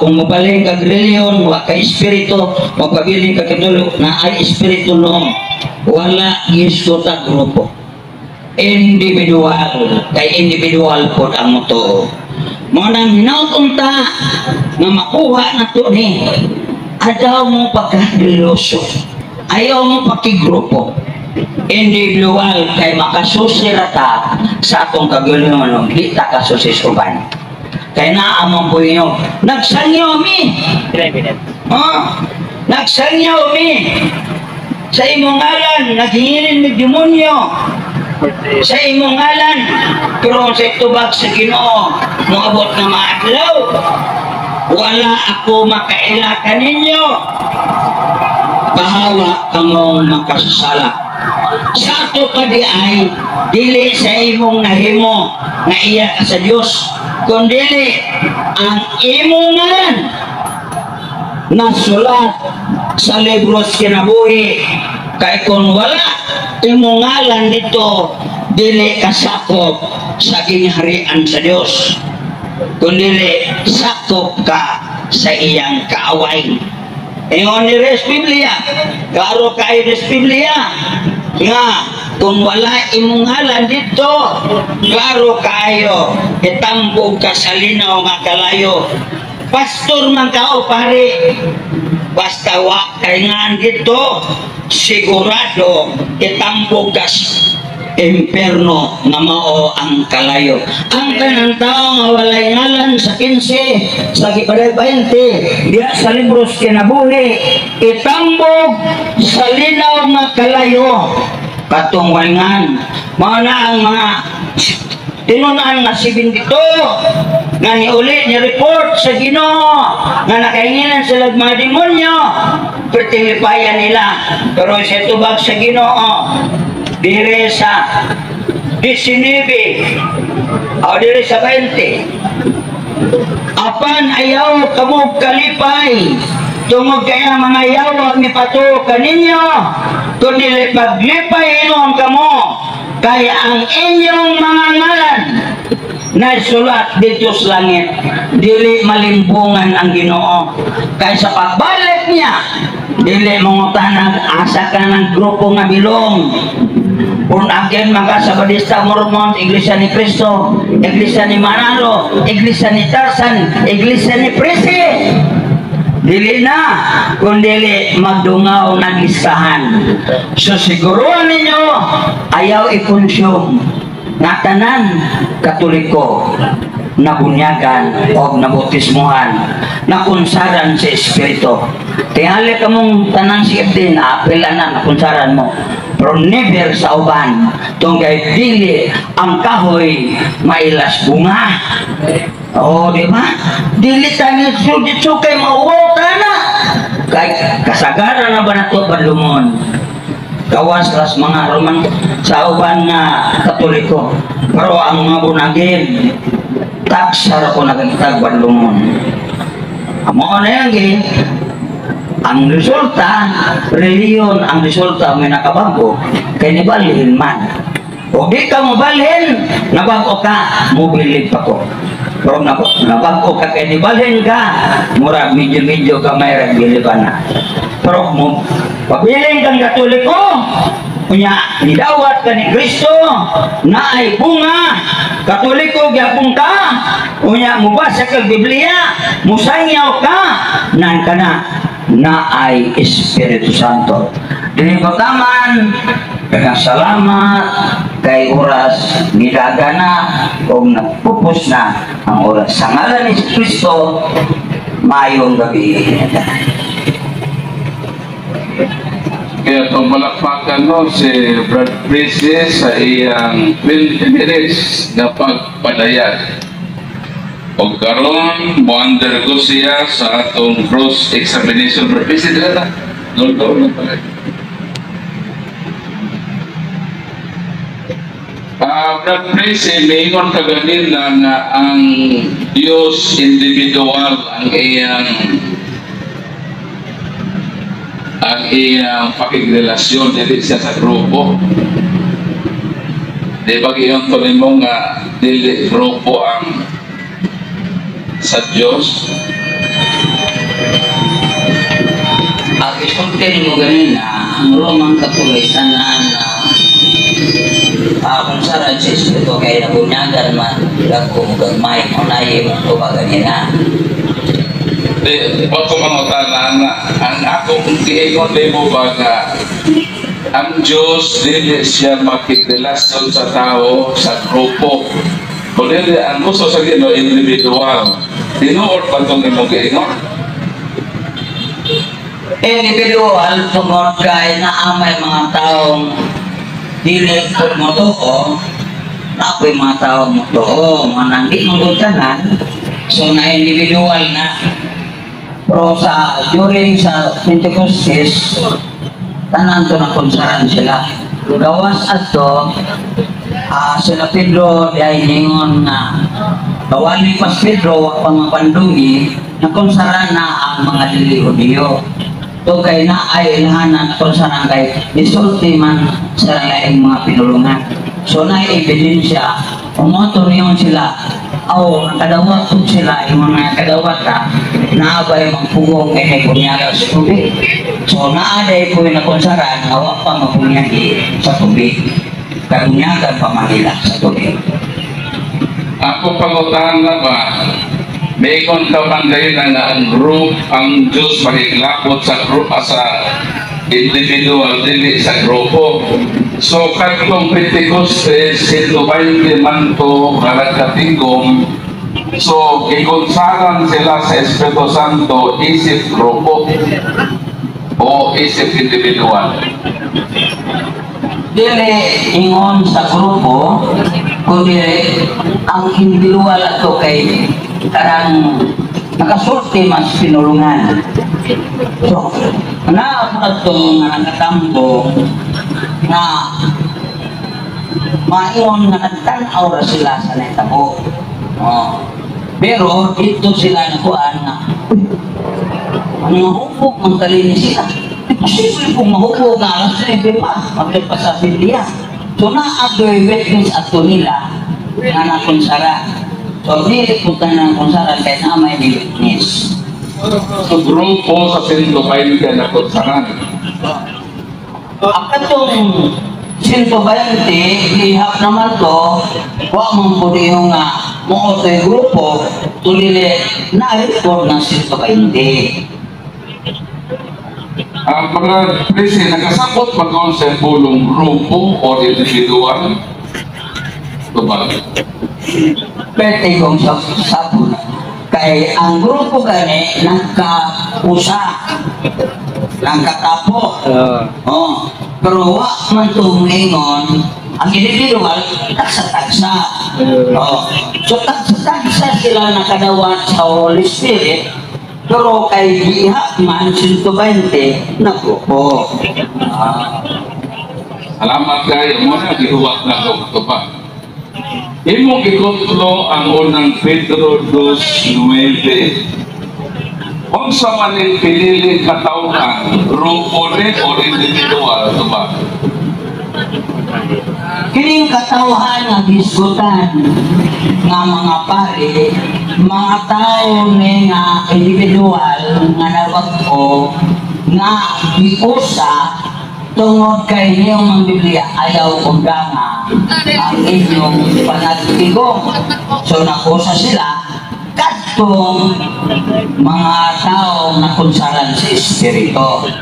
kung mabalhin kag reliyon, wa kay espiritu, magpabilin ka Katoliko na ay espiritu, no. Wala gisgutan grupo. Individual, kay individual pod ang motuo. Mao nang hinaut unta nga makuha na to ni adaw mo pagka-religyoso. Ayaw mo pakigrupo. Individual kay makasusi ra ta sa atong kagalingon, di ta kasusi sa uban. Kay naa man po inyo, nagsangyaw mi. Oh, nagsangyaw mi. Sa imong ngalan, naghingirin mi demonyo. Sa imong ngalan, pero sa tubag sa Ginoo, moabot nga maadlaw, wala ako makaila kaninyo. Bahawa kamong makasala. Sa ato pa di ay, dili sa imong nahimo nga iya ka sa Dios, kundili ang imong ngalan nasulat sa libros kinabuhi. Kay kung wala imong ngalan dito, dili ka sakop sa gingharian sa Dios, kundili sakop ka sa iyang kaaway. Ingon ni Res Biblia, klaro kay Res Biblia nga kung wala imong ngalan dito, klaro kaayo itambog ka sa linaw nga kalayo. Pastor man ka o pare, basta wa kay ngan dito, sigurado itambog ka imperno nga mao ang kalayo. Ang kanang tao nga walay ngalan sa 15, sa 20, diya sa libros kinabuhi, itambog sa linaw nga kalayo. Katong walingan, mao na ang mga tinun-an nga 72 nga niuli ni report sa Ginoo nga nakahinginan sila mga demonyo, pertilipayan nila. Pero sa tubag sa Ginoo dire sa 19 o dire sa 20, apan ayaw kamo kalipay tungod kay ang mga yawa mipatuo kaninyo, kundi paglipay hinuon kamo kay ang inyong mga ngalan nasulat dito sa langit. Dili malimbungan ang Ginoo kay sa pagbalik niya dili mangutana asa ka ng grupo nga bilong. Kung again mga sa Badista, Mormon, Iglesia ni Cristo, Iglesia ni Manalo, Iglesia ni Tarzan, Iglesia ni Presi, dili na, kung dili magdungaw naglistahan. So siguruhan ninyo, ayaw i-consume nga tanan Katoliko nabunyagan o nabautismuhan, nakunsaran sa Espiritu. Tingali ka mong tanan si din, apil na, nakunsaran mo. Pero never sa uban, tungkay dili ang kahoy mailas bunga. Oo, di ba? Dili tayo sugit kay mauwaw ta na. Kay kasagaran na ba na ito badlungon? Gawas las mga Roman sa uban nga Katoliko. Pero ang mga bunagin, taksar ko nagagtag badlungon. Amo na yan, gin. Ang resulta, reliyon, ang resulta may nakabago, kay nibalhin man. O di ka mobalhin, nabago ka, mobilib pa ko. Pero nabago ka kay nibalhin ka, murag medyo-medyo ka may ragbiliban na. Pero mo, pabiling kang Katoliko, unya, nidawat ka ni Kristo, na ay bunga, Katoliko gyapon ka, unya, mubasa kag Biblia, musangyaw ka, nan ka na, na ay Espiritu Santo. Dili ko taman, daghang salamat kay oras nidaga na o nagpupos na ang oras. Sa ngalan ni Kristo, maayong gabi. Kaya itong palakpakan no, si Brad Prisi sa iyang 20 minutes na pagpadayag. O karon mo-undergo siya sa atong cross-examination. Brad Prisi, dila ta. Doon na pala. Brad Tracy, maingon ka ganina nga ang Diyos individual ang iyang pakigrelasyon, dili siya sa grupo. Di ba giyon to nimo nga dili grupo ang sa Diyos? Ang isulti nimo ganina, ang Roman Catholic tanan na kung sa sa Espiritu kay nabunyagan man dagko gagmay unay mo to ba ganina. Di, wa ko mangutana na ang akong giingon nimo ba nga ang Diyos dili siya makigrelasyon sa tao sa grupo. Kung dili, ang gusto sa Ginoo individual. Tinuod ba itong imong giingon? Individual tungod kay naa may mga taong dili pud motuo, naa po'y mga taong motuo, mga nandi manggod tanan, so na individual na. Pero sa during sa Pentecostes, tanan to na konsaran sila. Gawas adto, sila Pedro diay ningon nga bawali pas Pedro wa pa mapandungi na konsaran na ang mga dili Hudiyo. So kay na ay ilhanan konsaran kay isulti man sa laing mga pinulungan. So na ebidensya, umoto niyon sila, aw nakadawat po sila, yung mga nakadawat ta, naabay magpugong kay may bunyaga sa tubig. So naaday po yung nakonsaran, awa pa mabunyagi sa tubig. Kabunyagan pa man nila sa tubig. Ako pangutana ba, Maingon ka man gayon nga ang group, ang Diyos makiglapot sa group, sa individual, dili sa grupo. So, katong Pentecostes, 120 man to, nga nagkatingom. So, gikonsaran sila sa Espiritu Santo isip grupo o isip individual? Dili ingon sa grupo, kundi ang individual ato kay karang nakasulti mas pinulungan. So, naabot ato nga nakatambo nga maingon nga nagtan-aw ra sila sa nahitabo. Oh. Pero dito sila nakuan nga, "Uy, ang mahubog man kalini sila. Imposible kung mahubog nga alas 9 pa, magkita pa sa Biblia." So naadoy witness ato nila nga nakonsara. So dili po tanan konsaran kay na may witness. So, grupo sa 120 na konsaran. Ang katong 120, gihap naman to, wa man po yung nga mo to yung grupo, tulili na-report ng 120. Ang mga presi, nakasabot ba kung sa pulong grupo o individual? Ito ba? Pwede kong sabot. Kay ang grupo gani nagkausa, nagkatapo. Oh, pero wa man to ingon ang individual tagsa-tagsa. Oh. So tagsa-tagsa sila nakadawat sa Holy Spirit, pero kay giha man 120 na grupo. Salamat kayo mo na gihuwat na ko ito pa. Imong gikutlo ang Unang Pedro 2.9. Unsa man ning piniling katawhan, grupo ni or individual, ito ba? Kining katawhan nga gisgutan nga mga pare, mga tao ni nga individual nga nabag-o nga giusa tungod kay niyong ang Biblia ayaw undanga ang inyong panagtigong. So nakusa sila kadtong mga tao na kunsaran sa Espiritu.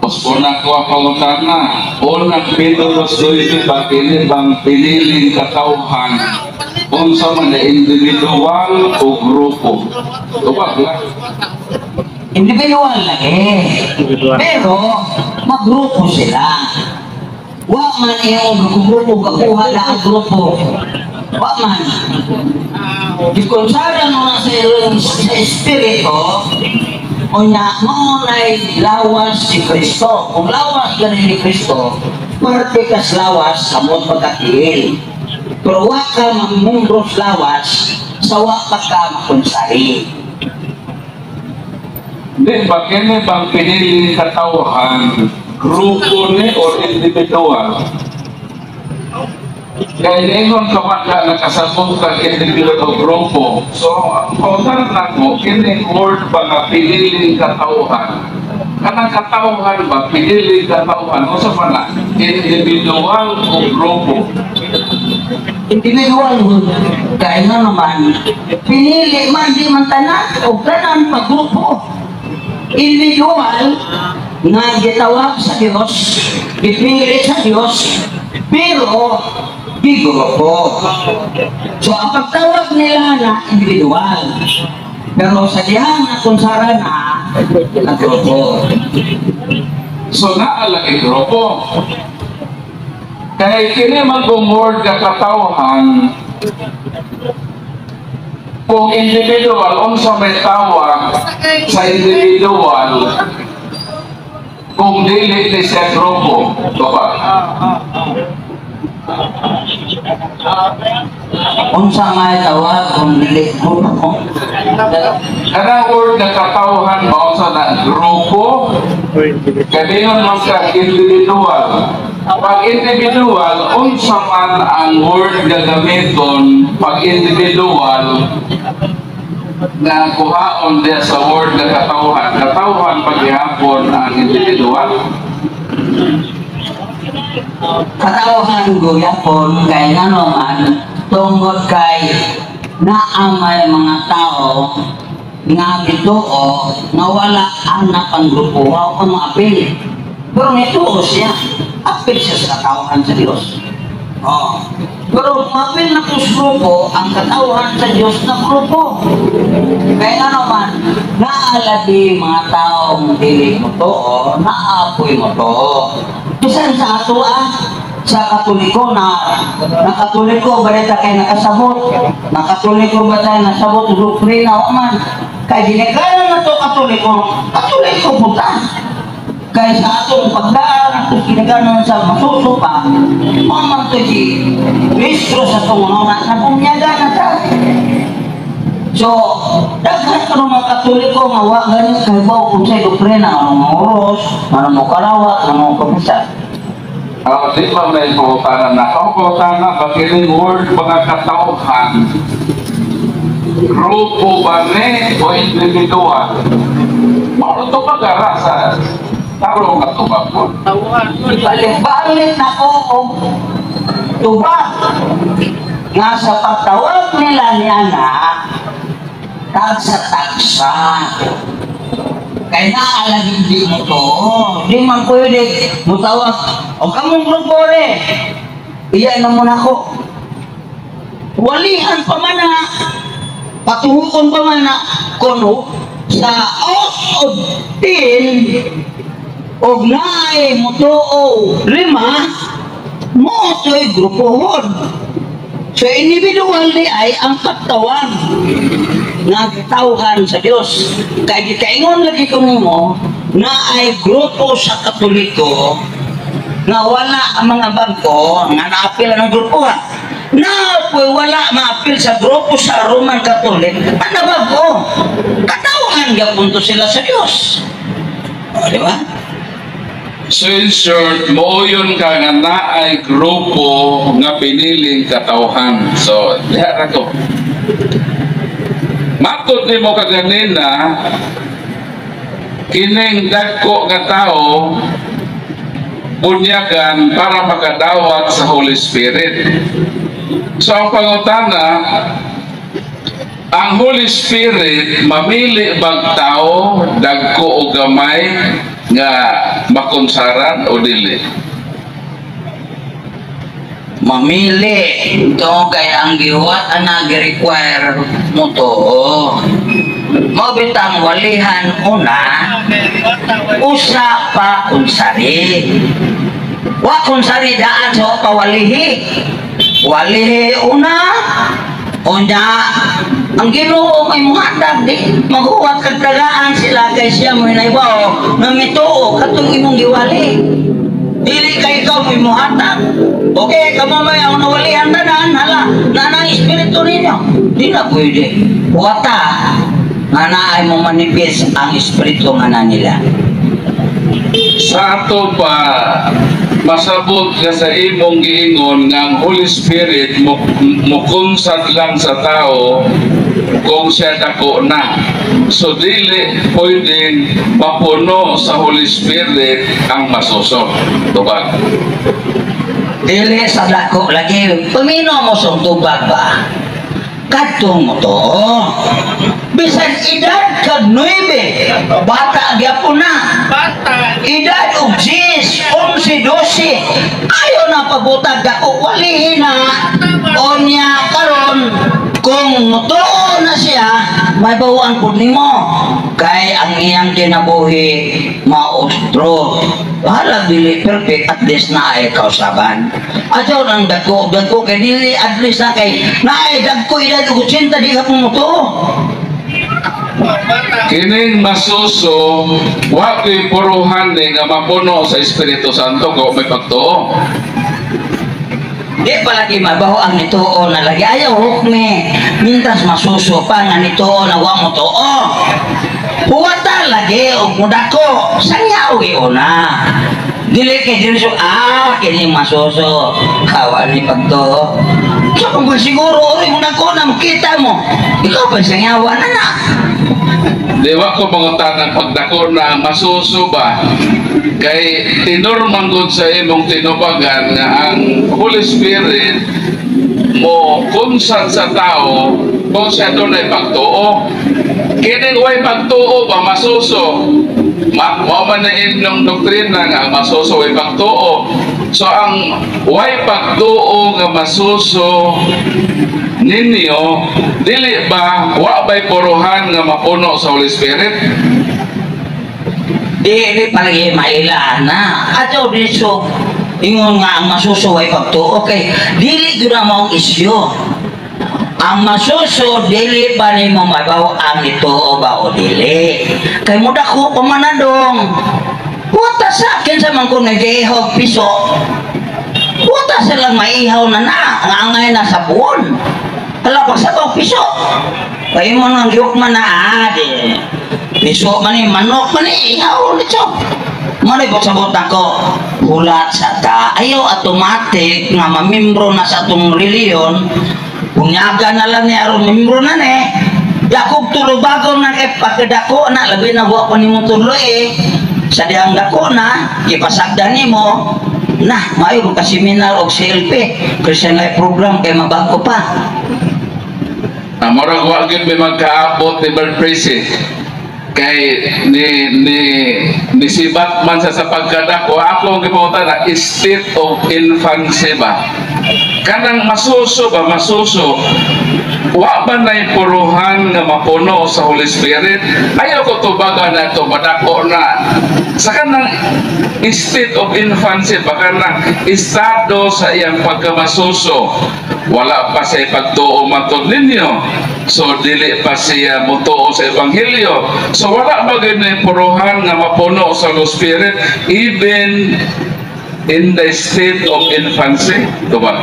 Mas una ko ang pangutana, Unang Pedro 2.9 ba, kini bang piniling katawhan, unsa man na individual o grupo? Ito ba? Individual lagi. Pero, magrupo sila. Wa man iyong grupo, kakuha na ang grupo. Wa man. Gikonsara mo na sa ilang sa espiritu, unya mao na'y lawas si Kristo. Kung lawas gani ni Kristo, Parte kas lawas, samot pagkatiil. Pero wa ka mamembro sa lawas, sa wa pa ka makonsari. Di ba kini bang piniling katawhan, grupo ni or individual? Kaya ingon ka man ka nakasabot kag individual o grupo. So, pautan na ko, kini word ba nga piniling katawhan? Kanang katawhan ba, piniling katawhan, unsa man na? Individual o grupo? Individual hun. Kaya nga naman, pinili man di man tanan o tanan pagrupo. Individual nga gitawag sa Dios, gipili sa Dios, pero gigrupo. So ang pagtawag nila na individual. Pero sa dihang na konsara na, nagrupo. So naa lagi grupo. Kay kini man kung word nga katawhan, kung individual, unsa may tawag sa individual kung dili ni siya grupo, ba? Unsa nga tawag kung dili grupo? Kanang word nga katawhan ba, unsa na, grupo? Kay man ka individual. Pag individual, unsa man ang word nga gamiton pag individual na kuhaon diya sa word nga katawhan? Katawhan paghihapon ang individual. Katawhan guyapon kay ngano man tungod kay naa may mga tao nga gituo nga wala anak ang grupo, wa ka maapil. Pero nituo siya, apil siya sa katawhan sa Dios. Oh. Pero maapil na po sa grupo, ang katawhan sa Dios na grupo. Kaya nga naman, naalagi mga taong dili mo to, naapoy mo to. Bisan sa ato sa Katoliko na Katoliko ba ta kay nakasabot? Na Katoliko ba tayo nasabot doktrina o man? Kay ginikanan na to Katoliko, Katoliko po ta. Kay sa atong pagdaan atong ginikanan sa masusupa, man to si Kristo sa atong una nabunyaga na ta. So, daghan karon mga Katoliko nga wa gani kahibaw kung sa doktrina, anong mga oros, anong mga karawat, anong mga kumisa. Di ba may pangutana na? Ang pangutana ba kining word mga katawhan? Grupo ba ni o individual? Mao to pagara sa tarong nga tubag ko. Balik-balik na ko og tubag. Nga sa pagtawag nila ni anak, tagsa-tagsa. Kay naalagi di mo to. Di man pwede mutawag. O kamong grupo re. Iya na mo na ako. Walihan pa man na. Patuhukon pa man na. Kuno sa out of 10 og naay mutuo 5 mo to'y grupohon. So individual di ay ang pagtawag nga tawhan sa Dios. Kay gikaingon lagi ko nimo na ay grupo sa Katoliko nga wala ang mga bangko nga naapil ang grupo ha. Na po'y wala maapil sa grupo sa Roman Catholic, ano bago? Katawhan gyapon to sila sa Dios. O, di ba? So in short, mooyon ka nga naay grupo nga piniling katawhan. So, diha ra ko. Matod nimo kaganina, kining dagko nga tao bunyagan para makadawat sa Holy Spirit. So ang pangutana, ang Holy Spirit mamili bag tao dagko o gamay nga makonsaran o dili? Mamili ito kay ang gihuwat ang nag-require mo to. Mao bitang walihan una, usa pa kunsari. Wa kunsari daan sa pawalihi. Walihi una, unya ang Ginoo may muhatag di maghuwat kag tagaan sila kay siya mo hinaybaw nga mituo katong imong giwali. Dili kay ikaw may muhatag. Okay, kamo may ang nawalihan tanan, hala, na ang espiritu ninyo. Di na pwede. Wata, nga naay mo manifest ang espiritu nga na nila. Sa ato pa, masabot nga sa imong giingon nga ang Holy Spirit mo mukunsad lang sa tao kung siya dako na. So dili pwedeng mapuno sa Holy Spirit ang masuso. Tubag. Dili sa dako lagi. Pamino mo sa tubag ba? Kadtong mo to. Bisan edad kag 9, bata gyapon na. Bata. Edad og 10, 11, 12. Ayo na pabutag dako, walihin na. Onya karon kung mutuo na siya, may bawaan pud nimo. Kay ang iyang kinabuhi maostro. Bahala dili perfect, at least na ay kausaban. Adyaw nang dagko, dagko kay dili, at least na kay naay dagko edad og 80, di ka pumutuo. Bata. Kining masuso, wa ko'y puruhan ni nga mapuno sa Espiritu Santo kung may pagtuo. Di palagi mabaho ang nituo na lagi. Ayaw hukmi. Mintras masuso pa nga nituo na wa mo tuo. Huwata lagi og mudako. Sanya og iuna. Dili kay dili so kini masuso. Hawa ni pagtuo. So kung siguro ori mo dako na makita mo. Ikaw pa sangyawa na na. Di wa ko mangutanang pagdako na masuso ba, kay tinor man gud sa imong tinubagan nga ang Holy Spirit mo kunsad sa tao kung siya dunay pagtuo. Kining way pagtuo ba, masuso, mao man na inyong doktrina nga ang masuso way pagtuo. So ang way pagtuo nga masuso ninyo, dili ba wa bay puruhan nga mapuno sa Holy Spirit? Di palagi maila na. Adto dito ingon nga ang masuso ay pagtuo kay dili gyud na maong isyu. Ang masuso dili pa nimo mabaw ang ituo ba o dili. Kay mudako pa man na dong. Wata sa kinsa man ko nagihog piso. Wata silang maihaw na na, ang angay na sa buon. Hala pa sa piso. Kay mo nang giyok man na di. Piso man ni, manok man ni, ihaw nito. Mano'y pagsabot ako, hulat sa ta. Ayaw automatic nga mamimbro na sa atong reliyon, punyaga na lang ni aron membro na ni. Dakog tulo bago na kay pagkadako na, labi na wa pa nimo tulo eh. Sa dihang dako na, ipasagdan nimo, na, maayo ka seminar og CLP, Christian Life Program, kay mabago pa. Ah, murag wa gyud may magkaabot ni Brad Tracy. Kay ni sibat man sa pagkadako, ako ang gipangutan na state of infancy ba, kanang masuso ba, masuso, wa ba na'y puruhan nga mapuno sa Holy Spirit? Ayaw ko tubagan na ito madako na sa kanang state of infancy ba, kanang estado sa iyang pagkamasuso, wala pa sa ipagtuo matod ninyo, so dili pa siya motuo sa ebanghelyo, so wala ba gyud nay puruhan nga mapuno sa Holy Spirit even in the state of infancy, diba?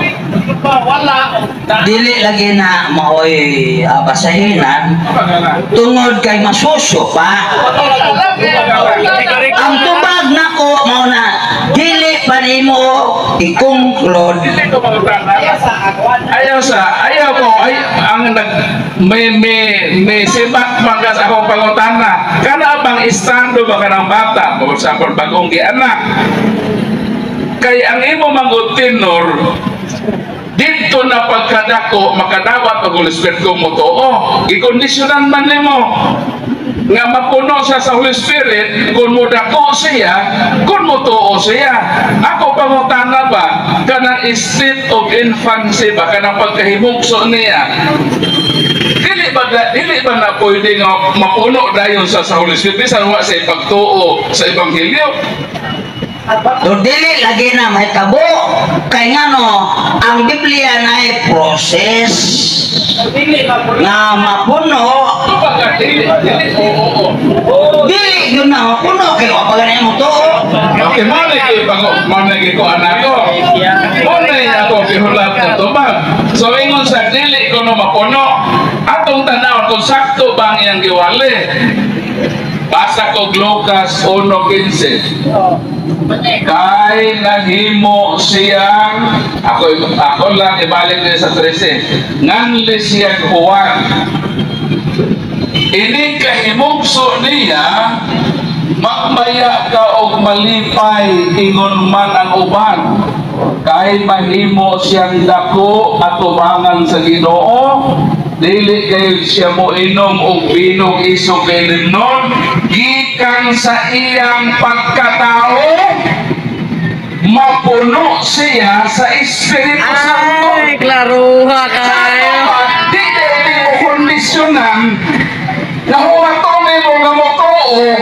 Wala. Dili lagi na maoy basahinan tungod kay masuso pa. Ang tubag nako mao na dili pa nimo i-conclude. Ayaw sa, ayaw ko, ay, ang nag, may sibak man ka sa akong pangutana. Kana bang estado ba kanang bata? For example, bagong gianak. Kay ang imo manggod tenor, dito na pagkadako, makadawat pag Holy Spirit ko mo to. Oh, gikondisyonan man nimo nga mapuno siya sa Holy Spirit kung mo dako siya, kung mo tuo siya. Ako pangutana ba, kanang state of infancy ba, kanang pagkahimugso niya, dili ba na pwede nga mapuno dayon sa Holy Spirit bisan wa sa ipagtuo sa ebanghelyo? So dili lagi na may tabo kay ngano ang Biblia na ay process nga mapuno. Kumbaga, dili, dili, oo. Dili yun na mapuno kay wa pa gani mo tuo. Okay, mo na pag mo na ko anak ko. Mo na ako gihulat ng tubag. So ingon sa dili ko no mapuno. Atong tan-awon kung sakto ba ang iyang giwali. Basa ko Lucas 1:15. Kay nahimo siyang ako ako lang ibalik din sa 13. Nganli siyang Juan. Ini kahimugso niya, magmaya ka og malipay, ingon man ang uban kay mahimo siyang dako atubangan sa Ginoo. Dili kay siya mo inom og bino isog kay limnon gikan sa iyang pagkatao mapuno siya sa Espiritu Santo. Ay, klaruha Sa kayo. Di di mo kondisyonan na huwaton mo nga motuo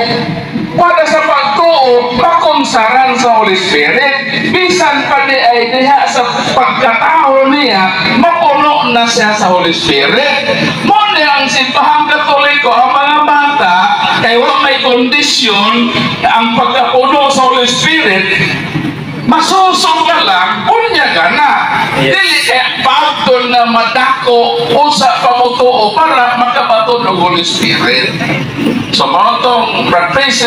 para sa pagtuo makonsaran sa Holy Spirit. Bisan pa di ay diha sa pagkatao niya mapuno na siya sa Holy Spirit. Mo niya ang Simbahang Katoliko, ang mga bata kay wa may kondisyon ang pagkapuno sa Holy Spirit, masusog ka lang, unya ka na. Dili kay pagtol na madako usa pa motuo para makabaton og Holy Spirit. So mao tong practice,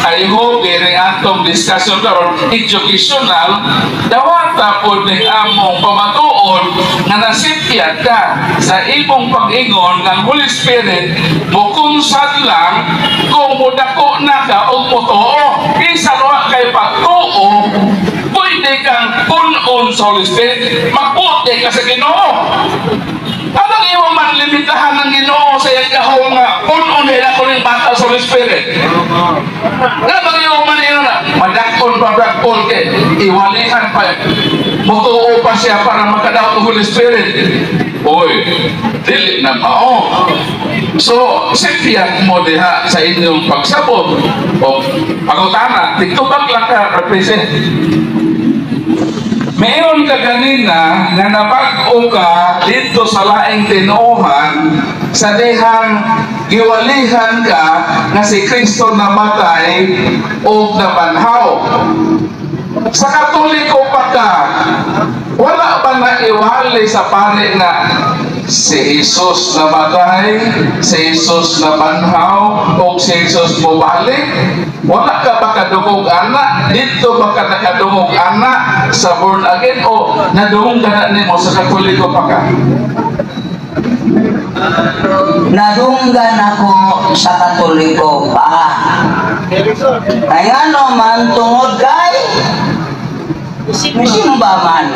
I hope diri atong discussion karon educational, dawata pod ning among pamatuod nga nasipyat ka sa imong pag-ingon ng Holy Spirit mukunsad lang kung mudako na ka og motuo. Bisan wa kay pagtuo, pwede kang punon sa Holy Spirit, magbuti ka sa Ginoo. Anong imong man limitahan ng Ginoo sa iyang gahom nga punon nila ko ning bata sa Holy Spirit? Nga bang imong man ingon na madakon pa dakon kay iwalihan pa, mutuo pa siya para makadaot ng Holy Spirit? Oy, dili na mao. So, sipyat mo diha sa inyong pagsabot o pangutana, tigtubag lang ka, represent. Mayon ka ganina nga nabag-o ka dito sa laing tinuohan sa dihang giwalihan ka nga si Kristo namatay o nabanhaw. Sa Katoliko pa ka, wala ba na iwali sa pari na si Jesus namatay, si Jesus nabanhaw, o si Jesus mubalik? Wala ka ba kadungog ana? Dito ba ka nakadungog ana sa born again o nadungog ka na nimo sa Katoliko pa ka? Nadunggan ako sa Katoliko pa. Kaya ano man, tungod kay misimba man.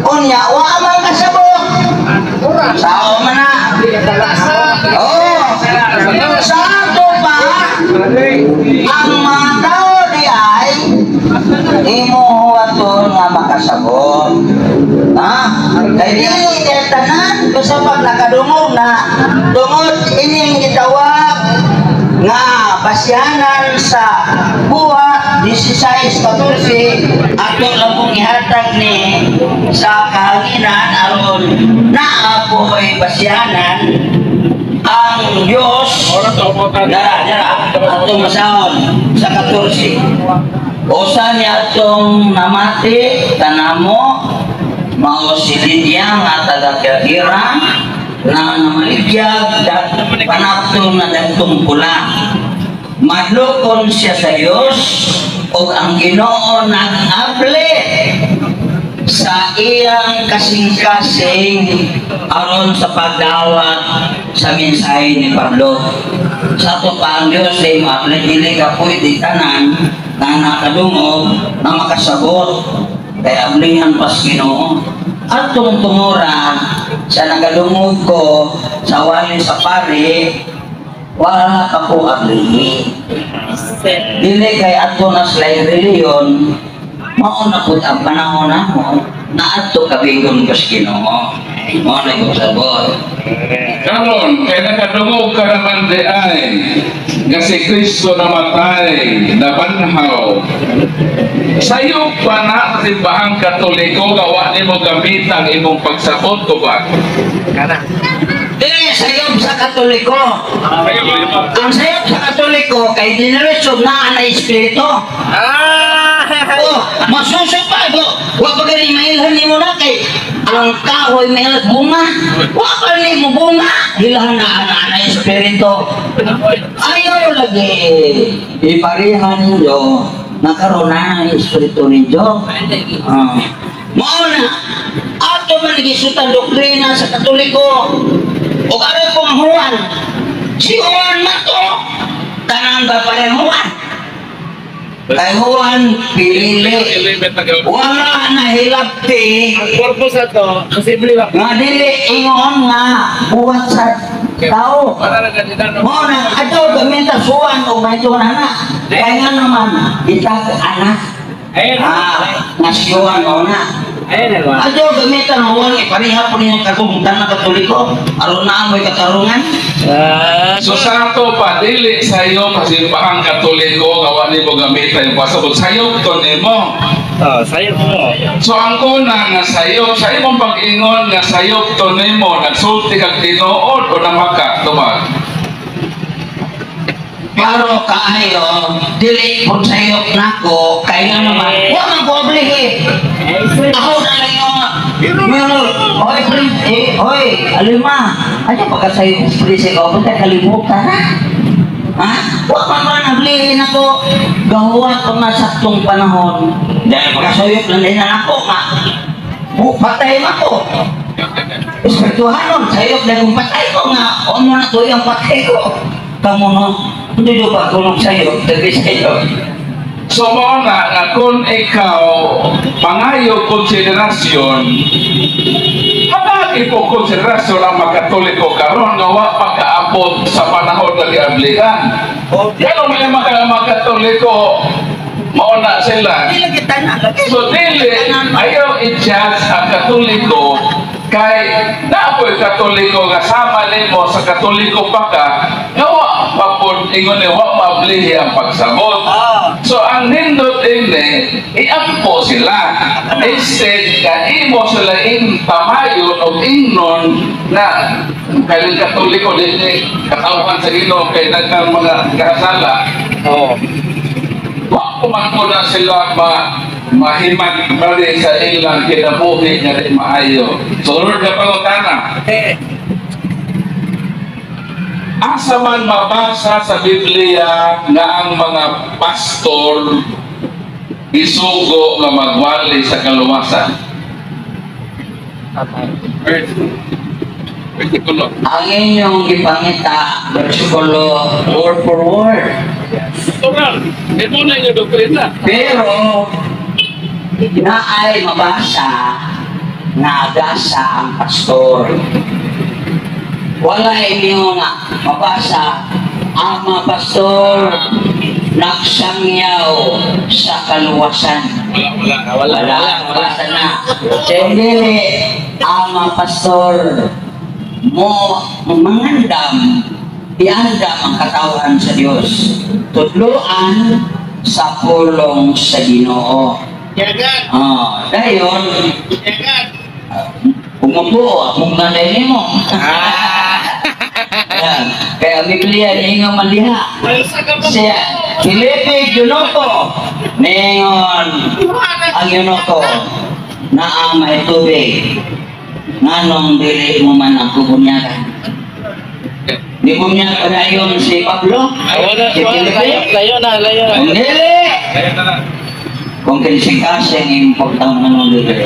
Unya, wa man kasabot. Sao man na. Oh, sa ato pa, ang mga tao di ay imo huwaton nga makasabot. Ha? Kay dili kay tanan basta pag nakadungog na tungod ining gitawag nga basyanan sa Buhat 16:14, ato lang pong ihatag ni sa kahanginan aron naapoy basyanan ang Diyos. Dara, dara, atong masahon sa 14. Usa niya atong namati kanamo mao si Lydia nga taga Tiatira na namaligyag panapton na dagtong pula. Madlokon siya sa Dios ug ang Ginoo nag-able sa iyang kasing-kasing aron sa pagdawat sa mensahe ni Pablo. Sa ato pa ang Diyos ay maapli, dili ka pwede tanan na nakadungog na makasabot kay ablihan pas Ginoo. At tungtungura sa nagadungog ko sa wali sa pari, wala ka po ablihi. Dili kay ato na sila reliyon, mao na pud ang panahon namo na adto kabingon ko sa Ginoo. Mao na yung sabot. Karon kay nakadungog ka naman di ay nga si Kristo namatay, nabanhaw. Sayo pa na sa Simbahang Katoliko gawa nimo gamit ang imong pagsabot ko ba? Dili sayop sa Katoliko. Ang sayop sa Katoliko kay diniretso na ang espiritu. Ah! Oh, masuso pa go. Wa pa gani mailhan nimo na kay ang kahoy may bunga. Wa pa nimo bunga. Hilahan na ana ang espiritu. Ayaw lagi iparihan ninyo na karon na ang espiritu ninyo. Ah. Mao na ato man gisutan doktrina sa Katoliko. O aron kong Juan. Si Juan man to. Tanan ba pa rin Juan? Kay Juan pinili. Wala na hilabti Ang purpose na to, posible ba? Nga dili ingon nga buhat sa tao. Mao na adto gamita suwan og may na. Kaya nga naman itag anak. Ayun. Ah, nga mao na. Ayun na. Adto gamitan Juan ipareha po niya katong tanan Katoliko aron naa mo'y katarungan. Ah. So sa ato pa, dili sayo kasi ang Katoliko nga wa nimo gamita yung pasabot. Sayop to nimo. Oh, sayop mo. So ang kuna nga sayop, sa imong pag-ingon nga sayop to nimo, nagsulti kag tinuod o namaka, tubag? Klaro kaayo, dili pud sayop nako kay nga naman wa man ko oblihi. Ako na lang yung Meron, oy, pre, eh, oy, alima, ano pa ka sa'yo, pre, sa ikaw, ba't kalimutan na? Ha? Wa man ba nablihin ako, gawa ko nga saktong panahon. Dahil pagkasuyop lang din na ako, ma. Patay man ko. Espirituhanon, sayop na kung patay ko nga, o mo na to yung patay ko. Kamu no, hindi do pa kulong sa'yo, dagi sa'yo. So mao na nga kung ikaw pangayo konsiderasyon, habagi po konsiderasyon ang mga Katoliko karon nga wa pagkaabot sa panahon nga giablihan. Kano may mga Katoliko mao na sila. Hindi lagi tanan, lagi. So dili ayaw i-judge ang Katoliko kay naapoy Katoliko nga sama nimo sa Katoliko pa ka nga wa pa pod ingon ni wa maablihi ang pagsabot. So ang nindot ini iampo sila. Instead nga imo sila in pamayon o ingnon na kay Katoliko dili katawhan sa Ginoo kay nagkang mga kasala. Oo. Wa ko man ko na sila ma mahiman bali sa ilang kinabuhi nga di maayo. So Lord nga pangutana, Eh, asa man mabasa sa Biblia nga ang mga pastor isugo nga magwali sa kaluwasan? Versikulo. Ang inyong gipangita, versikulo, word for word. Natural. Ito na yung doktrina. Pero, naay mabasa na gasa ang pastor. Wala inyo nga mabasa ang mga pastor nagsangyaw sa kaluwasan. Wala, wala. Wala, Wala, wala, wala. mabasa na. Kundi ang mga pastor mo mangandam, iandam ang katawan sa Dios. Tudloan sa pulong sa Ginoo. Oh, dayon umupo akong nanay nimo. Ayan. Kaya ang Biblia niingon man diha. Siya, Felipe Eunuco, ningon ang Eunuco naa may tubig nganong dili mo man ako bunyagan. Di bunyag padayon si Pablo? Wala, Si wala, Felipe? layo, layo na, layo na. Kung dili! Kaya na na. Kung kinsikase ang importante nganong dili.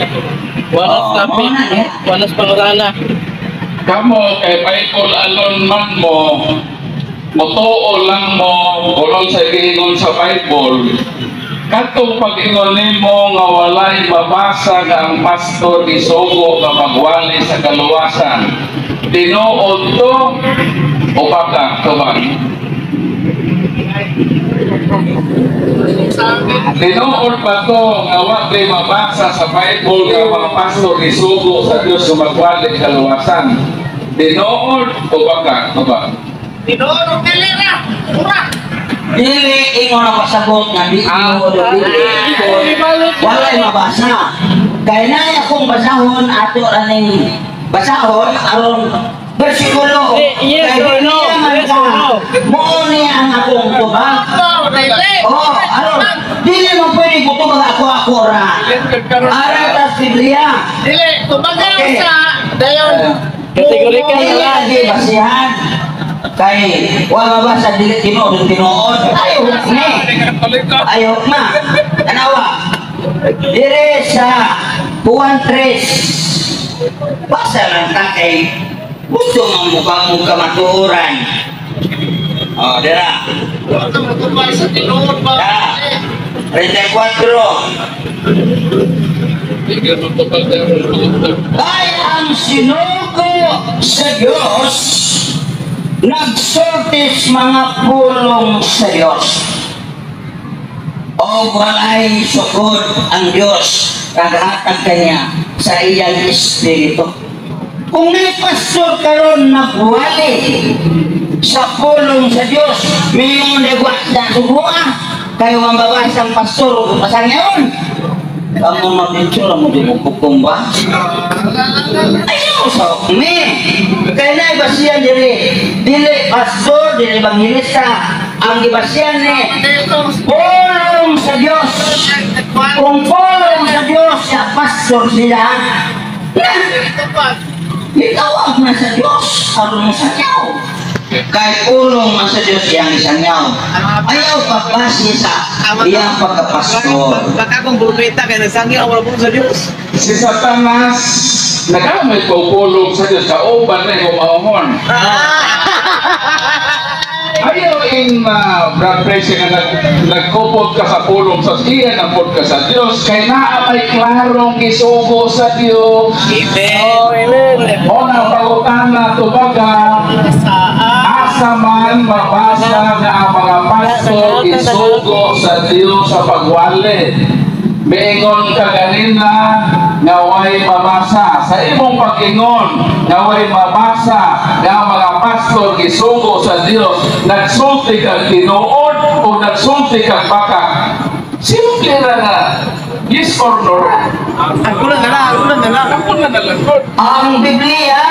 Wala Oh, sa topic. mao na diha. Wala sa pangutana. Kamo kay Bible alone man mo, motuo lang mo ulong sa giingon sa Bible. Katong pag-ingon nimo nga walay mabasa nga ang pastor isugo nga magwali sa kaluwasan. Tinuod to o baka tubag? Tinuod pa to nga wa kay mabasa sa Bible nga mga pastor isugo sa Dios nga magwali sa kaluwasan. Tinuod o baka tubag? Dili ingon na pasabot nga di Ah, tinuod o dili. Walay mabasa. Kay na akong basahon ato aning basahon aron Bersikulo. Eh, yes or no? Yes or no? Mao ni ang akong tubag. Oh, aron dili mo pwede kutubag ako ako ra. Ara ta Biblia. Dili, tubagan sa dayon. Kategorikal Dili na lang. lagi basihan. Kay wa mabasa dili tinuod tinuod. Ayo ni. Ayo na. Tanawa. Dire sa Juan 3. Basa lang ta kay gusto mong mukha mo kamatuoran. Oh, dira. Wa ka motubag sa tinuod ba? Da. 34. Kay ang sinugo sa Diyos, nagsultis mga pulong sa Diyos. O walay sukod ang Diyos kaghatag kanya sa iyang espiritu. Kung may pastor karon nagwali sa pulong sa Diyos, may nagwa sa subuha, kayo ang babasang pastor o pasangyaon. Kamu mabitsura mo di mo kukumba. Ayaw sa mi. Kaya na ibasiyan dili. Dili pastor, dili evangelista. Ang ibasiyan ni pulong sa Diyos. Kung pulong sa Diyos, sa pastor sila, na, gitawag na sa Diyos, aron sa inyo. Kay pulong man sa Diyos iyang isanyaw. Ayaw pagbase sa iyang pagkapastor. Baka kung propeta kay nagsangyaw wala po sa Dios. Si Satanas, nagamit ko pulong sa Diyos, kauban na gumahon. Ayaw in Brad Tracy nga nagkupot ka sa pulong sa iya, napod ka sa Diyos, kay naa may klarong gisugo sa Diyos. Amen. Oh, amen. O na pangutana tubaga, asa man mabasa nga ang mga pastor isugo sa Diyos sa pagwali. Miingon ka ganina nga way mabasa. Sa imong pag-ingon nga way mabasa nga ang mga pastor gisugo sa Diyos, nagsulti kag tinuod o nagsulti kag baka. Simple ra nga yes or no ra. Ako na na lang, ako na na lang. Ako na lang God. Ang Biblia,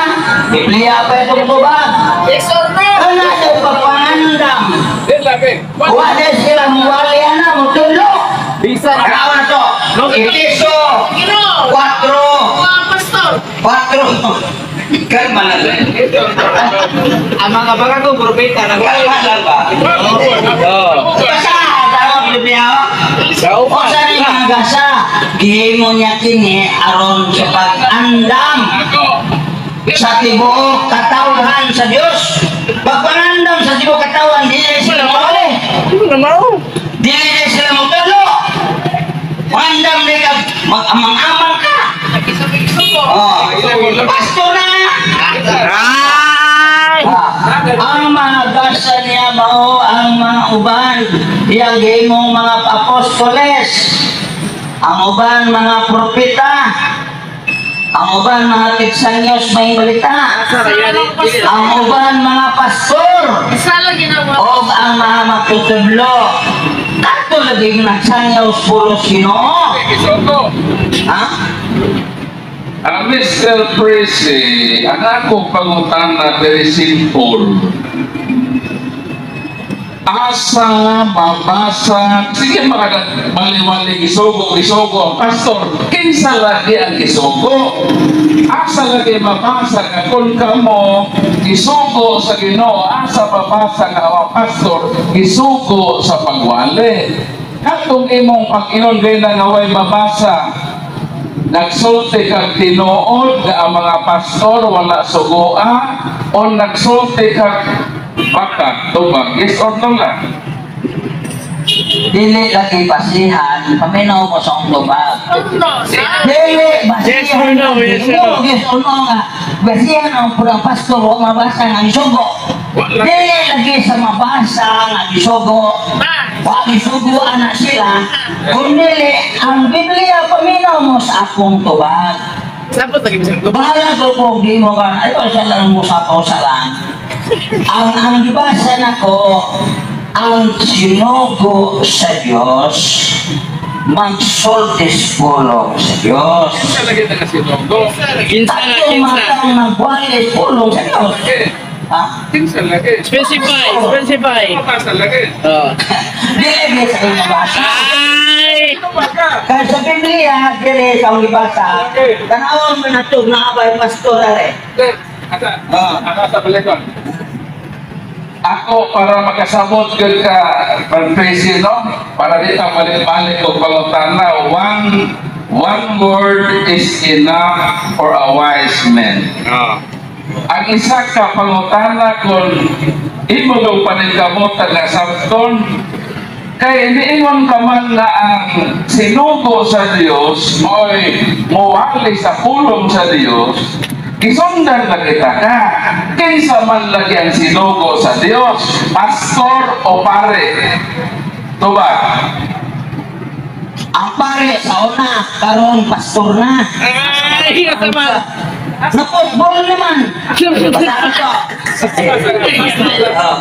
Biblia pa itong tubag. Yes or no? Kana sa pagpangandam. Di lagi. Wala sila muwali na, mutulo. Bisa. Tanawa na to. Efeso Ginoo. 4. Mga pastor. 4. Kalma na lang. Ang mga baka kung propeta nag Kalma lang ba? Oh. Basta, tawag Biblia. Sa O sa rin mga gasa, gihimo niya kini aron sa pag-andam sa tibuok katawhan sa Dios. Pagpangandam sa tibuok katawan, dili sila mawali. Ano na mao? Dili sila mutudlo. Pandam ni ka, mag-amang-amang ka. Oh, pastor na nga. Ay! Ah, ang mga gasa niya mao ang mga uban, iyang gihimong mga apostoles, ang uban mga propeta, ang uban mga tigsanyos may balita, ang uban mga pastor, Isa lang ginawa. o ang mga magtutudlo. Kadto lagi nagsanyaw pulos Ginoo. Isoto. Ha? Ang Mr. Presi, ang akong pangutana very simple. Asa mabasa, sige mga mali-mali gisugo, gisugo ang pastor, kinsa lagi ang gisugo? Asa lagi mabasa nga kung kamo gisugo sa Ginoo, asa mabasa nga ang pastor gisugo sa pagwali? Katong imong pag-ingon gay na nga way mabasa, nagsulti kag tinuod nga ang mga pastor wala sugoa o nagsulti kag baka tubag, yes or no lang? Dili lagi basihan, paminaw mo sa tubag. Ano? Sa? Dili basihan. Yes or no, yes or no? Yes or no nga. Basihan ang purang pastor o mabasa nga gisugo. Dili lagi sa mabasa nga gisugo. Wa gisugo ana sila. Kung dili, ang Biblia paminaw mo sa akong tubag. Sapot lagi bisag ko. Bahala ko kung di mo ka, ayaw sa lang mo sa pausa lang. Ang gibasa nako, ang sinugo sa Diyos, Magsultis pulong sa Diyos. Kinsa lagi na sinugo? Kinsa na, Tatlo mga kinsa. taong nagwali pulong sa Diyos. Lagi. Ha? Kinsa lagi? Specify, specify. Mabasa lagi. Oh. Dili sa inyong nabasa. Ay! Ano ba ka? Kaya sa Biblia, dili sa akong gibasa, tanawon mo na ito, naabay pastor are. Then, asa, Ah. ako sa balikon. Ako para makasabot gyud ka panpresi, no? Para di ta balik-balik og pangutana. One word is enough for a wise man. Ang isa ka pangutana kung imo daw paningkamutan nga sabton kay niingon ka man na ang sinugo sa Dios mo'y muwali sa pulong sa Dios, gisundan na kita ka, kinsa man lagi ang sinugo sa Dios, pastor o pare? Tubag. Ang pare sa una, karon pastor na. Ay, asa man. Naputbol naman. Basta ito. Oh.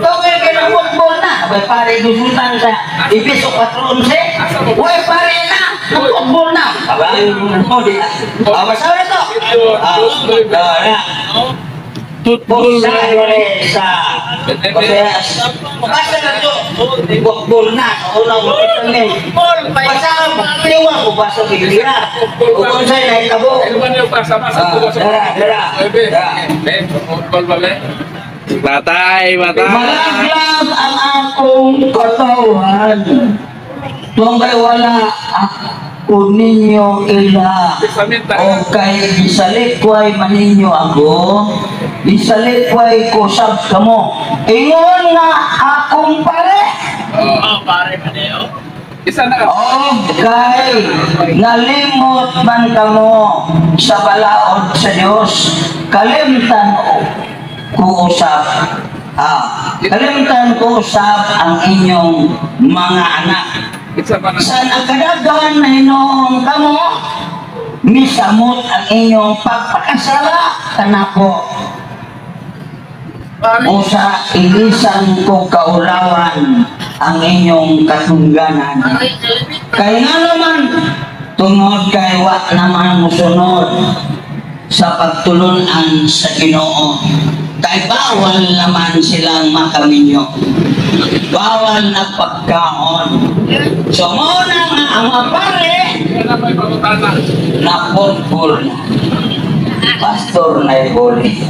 Tungkol kay ng football na. Abay pare gusultan sa Epeso 4:11. Uy pare na, ng football na. Abay mo di. Ah, basta ito. Ah, ah, na. Football. Sa sa Oseas. Basta na to. Football na. Sa unang Testament. Basta tiwa ko ba sa Biblia? Kung unsay nahitabo. Ano ba niyo pa sama sa Ah, tuwa sa dara, dara. Bebe, Dara. eh, football ba be? Patay, patay. Malaglag ang akong katawan. Tungkay wala ako ninyo ila. Testament. O kay gisalikway man ninyo ako, gisalikway ko sab kamo. Ingon nga akong pare. Oh. Oh, pare pa oh. Isa na. O kay nalimot man kamo sa balaod sa Dios, kalimtan ko usab kalimtan ko usab ang inyong mga anak. Isa pa na. Sa nagkadaghan na hinoong kamo, misamot ang inyong pagpakasala kanako. Usa ilisan ko kaulawan ang inyong katungganan. Kay nga naman, tungod kay wa naman musunod sa pagtulunan sa Ginoo. Kay bawal naman silang makaminyo. Bawal na pagkaon. So mao na nga ang mga pare Isa na may pangutana. Na football na. Pastor na ibuli.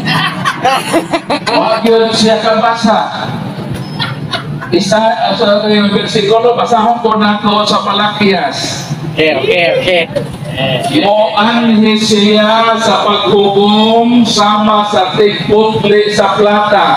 Wa gyud siya kabasa. Isa sa yung bersikulo, basahon ko nako sa Malakias. Okay. Moanhi siya sa paghubom sama sa tigputli sa plata.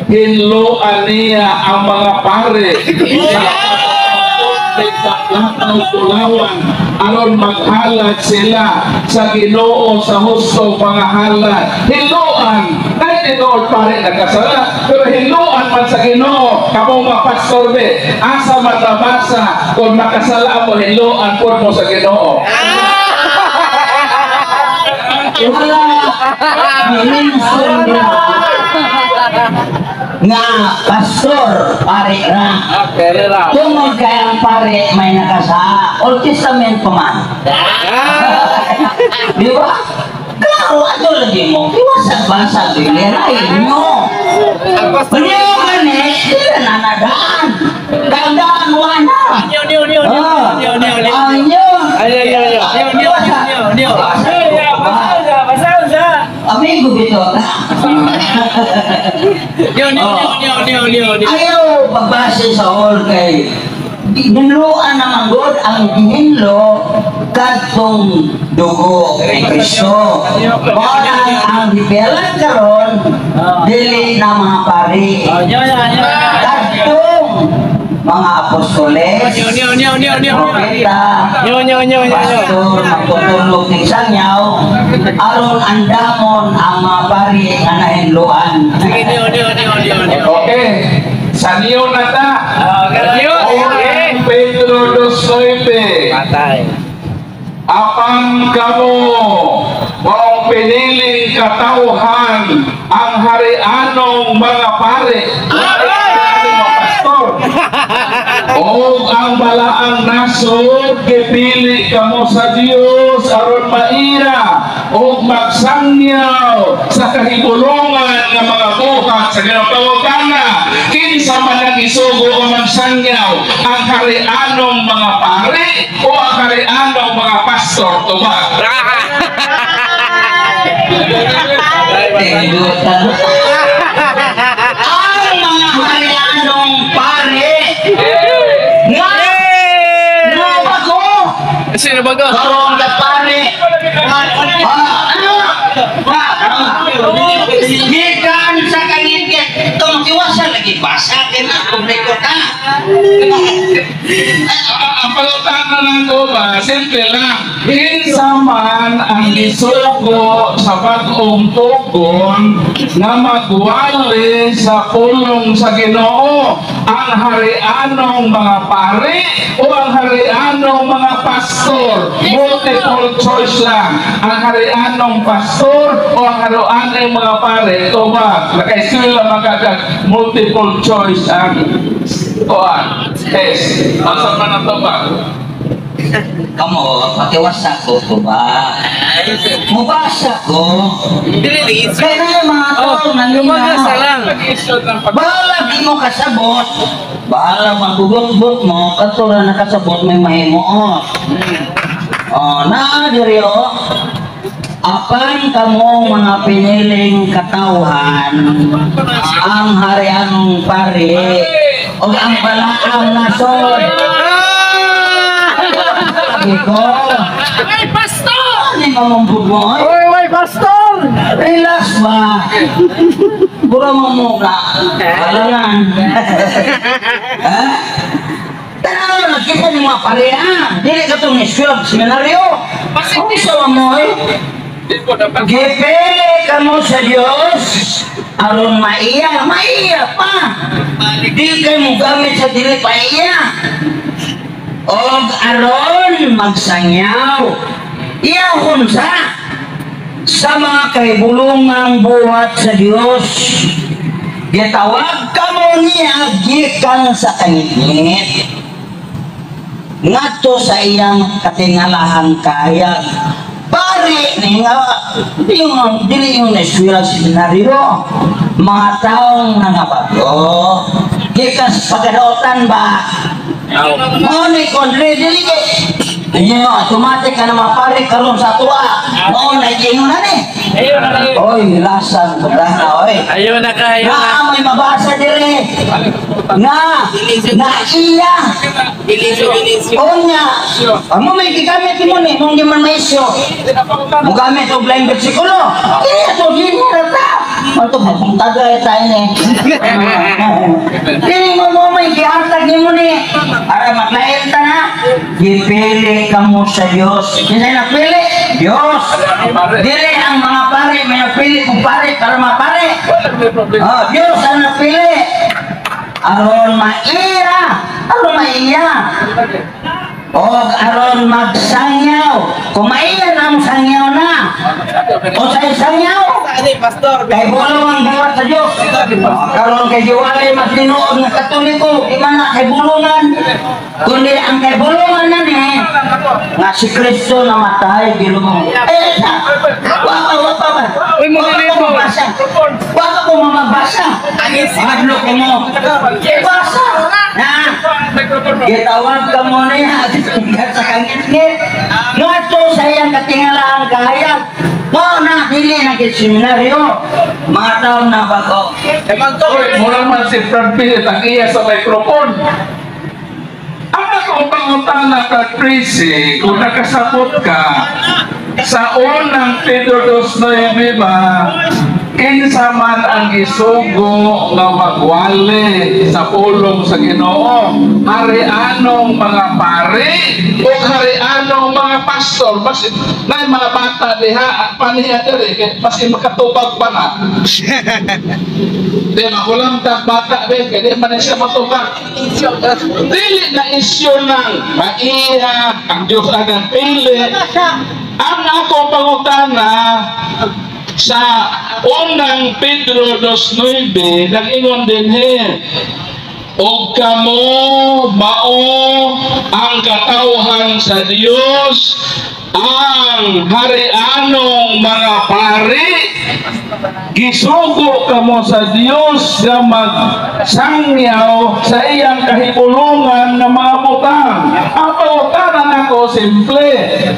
Hinloan niya ang mga pare sa pagputli sa plata ug bulawan aron maghalad sila sa Ginoo sa husto mga halad. Hinloan, kahit tinuod pare nagkasala, pero hinloan man sa Ginoo. Kamo mga pastor be, asa matabasa kung makasala mo, hinloan pod mo sa Ginoo? Wala minsan nga pastor pare ra. Okay, ra. Tungod kay ang pare may nakasa Old Testament pa man. Di ba? Klaro, ato lagi mo. Iwasan ba sa Biblia? Ay, no. Niyo gani, di na nadaan. Kandaan wana. Niyo, niyo, niyo, niyo, niyo, niyo, niyo. Ang niyo. Ay, ay, ay, ay. Niyo, niyo, niyo, niyo. Amigo bito. Niyo, niyo, niyo, niyo, niyo, niyo. Ayaw pagbase sa all kay ginluan naman God ang gihinlo kadtong dugo ni Kristo. Mao na ang gipialan karon dili na mga pari. Oh, niyo, niyo, niyo. Kadtong mga apostoles, Niyo, niyo, niyo, niyo, niyo. propeta, Niyo, niyo, niyo, niyo, niyo. pastor, magtutulog ng sangyaw, aron andamon ang mga pari nga nahinloan. Sige, niyo, niyo, niyo, niyo, niyo. Okay. Sa niyo na ta. Niyo, Unang Pedro 2:9. Patay. Apan kamo, maong piniling katawhan, ang harianong mga pare. Harianong mga pastor. O ang balaang nasod, gipili kamo sa Dios aron maira o magsangyaw sa kahibulongan ng mga buhat sa Ginoo. Pangutana, kinsa man ang isugo o magsangyaw, ang harianong mga pari o ang harianong mga pastor? Tubag. Tindutan. Ang mga harianong pare nga nga bago Sino ba go? karon ka pare. Ah, ano? Ah, gikan sa kangitngit tumakiwasan lagi basa kay na publiko ka. Ang pangutana lang ko ba, simple lang. Kinsa man ang gisugo sa bag-ong tugon nga magwali sa pulong sa Ginoo, ang harianong mga pari o ang harianong mga pastor? Multiple choice lang. Ang harianong pastor o ang harianong mga pari? Tubag. Naka-eskwela magagag multiple choice ang kuan test. Asa man ang tubag? Kamo, pakiwasa ko ko ba? Mubasa ko. Dili. Kaya na yung mga Oh, tao naninaw. lumagasa lang. Nag-issue ng pag Bahala di mo kasabot. Bahala magbugot-bot mo, katura nakasabot may mahimuot. Oh, na diri oh. Apan kamo mga piniling katawhan, ang harianong pari, o ang balaang nasod. Iko, Ay, pastor! ano yung mo? Oy, oy, pastor! Relax ba? Bura mo mukha. Alangan. Ha? Tanaw na kita ni mga pareha. Dili ka itong eskwela seminaryo. Unsa mo eh? Di ko dapat. Gipili ka mo sa Diyos aron maiya, maiya pa. Di kay mo gamit sa dili pa iya. Og aron magsangyaw. Iyahon sa mga kahibulungang buhat sa Dios. Gitawag ka mo niya gikan sa kangitngit ngadto sa iyang katingalahang kahayag. Pare ni nga yung dili yung eskwela seminaryo, mga taong nangabago gikan sa pagkadaotan ba mao ni konre dili kay inyo automatic ka na mapare karon sa tuwa mao na ingon na ni. Ayun na kayo. Oy, lasan ko na oy. Ayun na kayo na. Na may mabasa dire nga na iya. Unya, amo may gigamit mo ni mong di man may isyo. Mugamit og laing bersikulo. Kaya to dili ra ta. Manto mapuntaga tayo ni. Dili mo mo may gihatag nimo ni. Para maglain ta na. Gipili ka mo sa Dios. Kinsa nagpili? Dios. Dili ang mga pare may nagpili kung pare para mapare. Oh, Dios ang nagpili. Aron maira, aron maiya. Og aron magsangyaw. Kung maiya na mo sangyaw na. O sa sangyaw, kay bulong ang buhat sa Diyos. Oh, karon kay giwalay mas tinuod nga Katoliko, di man na kay bulungan. Kundi ang kay bulungan na ni nga si Kristo namatay gilubong. Eh, sa, wa pa, wa pa ba? Uy, mga Wa pa ko libo. mabasa. Wa pa ko mamabasa. Hadlok ko mo. Basa. Na, gitawag ka mo niya sa kangitngit. Ngadto sa iyang katingalaang kahayag. Mao na dili na gid seminaryo. Mga taon na bago. Uy, mura man si Brad Pitt ang iya sa microphone. Ang akong pangutana ka, Tracy, kung nakasabot ka, sa unang Pedro 2.9 ba, kinsa man ang gisugo nga magwali sa pulong sa Ginoo, harianong mga pari o harianong mga pastor? Mas na mga bata diha paniya diri kay mas makatubag pa na. Di makulam ta bata be kay di man siya matubag. Dili na isyu ng maiya ang Diyos ang nagpili. Ang ako pangutana sa unang Pedro 2.9, nag-ingon din he, Ug kamo mao ang katawhan sa Dios, ang harianong mga pari. Gisugo kamo sa Dios nga magsangyaw sa iyang kahibulungan nga mga butang. Ang pangutana nako simple: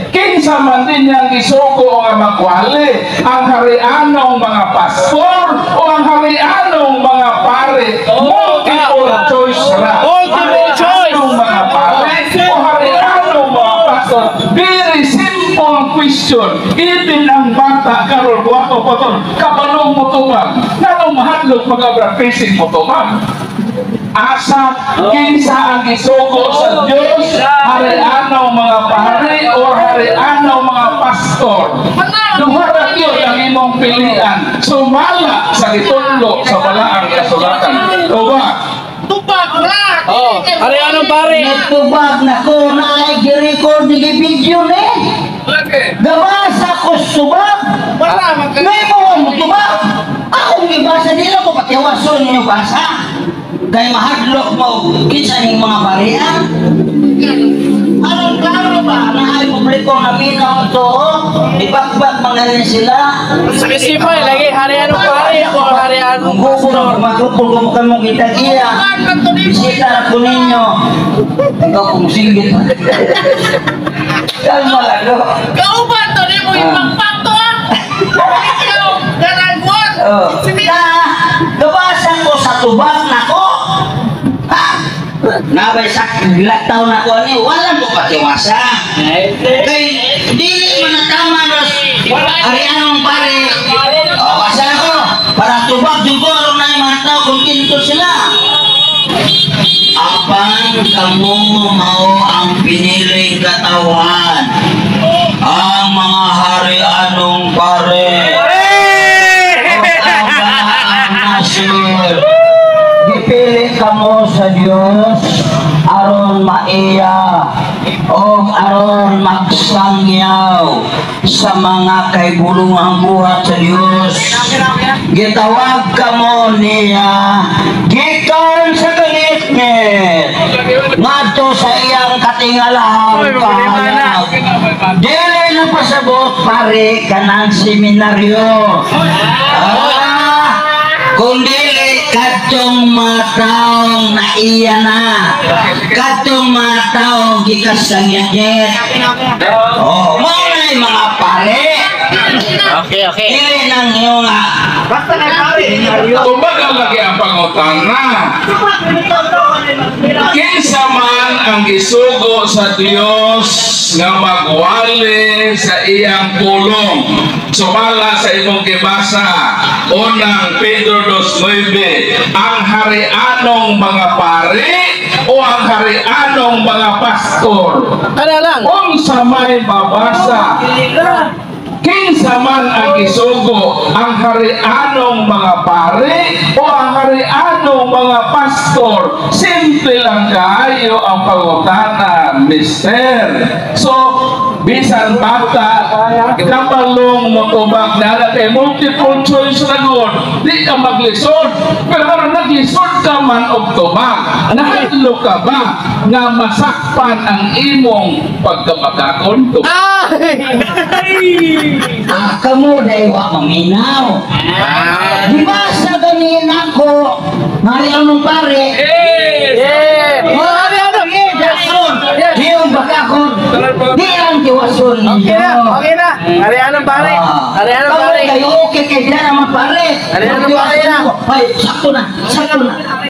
kinsa man din niyang gisugo nga magwali, ang harianong mga pastor o ang harianong mga pare? Multiple choice ra. Multiple choice. Harianong mga pare o harianong mga pastor? Very simple question. Even ang bata karon, guwapo pa to, kabalong mo tubag. Nganong mahadlok mag-abra facing mo tubag? Asa, kinsa ang gisugo sa Dios, harianong mga pare o harianong mga pastor? Duha ra gyud ang imong pilian sumala sa gitudlo sa Balaang Kasulatan. Tubag. Tubag ra. Oh, harianong pare. Nagtubag na ko na ay gi-record ni video ni. Lagi. Gabasa ko subag. Wala man ka. May mo mo tubag. Akong gibasa, nila ko patiwason ninyo basa. Kay mahadlok mo kinsa ning mga parian. Anong klaro ba na ay publiko na minaw to? Ibakbak mga rin sila. Specify lagi, harianong pare o harianong Kung gusto pastor. Magupol ko mukha mong kitag iya. Tubag man to nimo. Bisita na ko ninyo. Ikaw kung singgit. Kalma lang, no? Kauban to nimo ipagpak to ah. Ikaw garagwan. Oh. Na, gabasa ko sa tubag na ko. Ha? Nabay sa lataw na ko ani, wala mo patiwasa. Kay dili man na tama ros. Ari anong pare. Oh, asa ko? Para tubag jud ko aron na mga tao kung kinto sila. Apan kamo mao ang piniling katawhan, ang mga hari-anong pare, ang balaang nasyon. Gipili kamo sa Dios aron maiya o aron magsangyaw sa mga kahibulungang buhat sa Dios. Gitawag kamo niya gikan sa kangitngit ngadto sa iyang katingalahang kahayag. Dili na pasabot pare kanang seminaryo. Ah, kung dili kadtong mga taong naiya na. Kadtong mga taong gikasangyaget. Oh, mao na yung mga pare. Okay. Dili nang yung seminaryo. Kumbaga lagi ang pangutana. Kinsa man ang gisugo sa Dios nga magwali sa iyang pulong? Sumala sa imong gibasa, Unang Pedro 2.9, ang harianong mga pare o ang harianong mga pastor? Kana lang. Unsa may mabasa? Kinsa man ang gisugo, ang harianong mga pare o ang harianong mga pastor? Simple lang kaayo ang pangutana, mister. So, bisan bata, kabalong mo tubag na kay multiple choice na gud, di ka maglisod. Pero karon naglisod ka man og tubag, nahadlok ka ba nga masakpan ang imong pagkabakakon? Ay! Ah, kamo dahil wa maminaw. Di ba sa ganin ako, mari anong pare? Yeah! Mga harianong! Jackson, di yung bakakon. Di ang tiwason Okay ninyo. na, okay na. Harianong pare. Harianong Kamo pare. kayo okay kay dyan naman pare. Harianong pare na. Ay, sakto na, sakto na.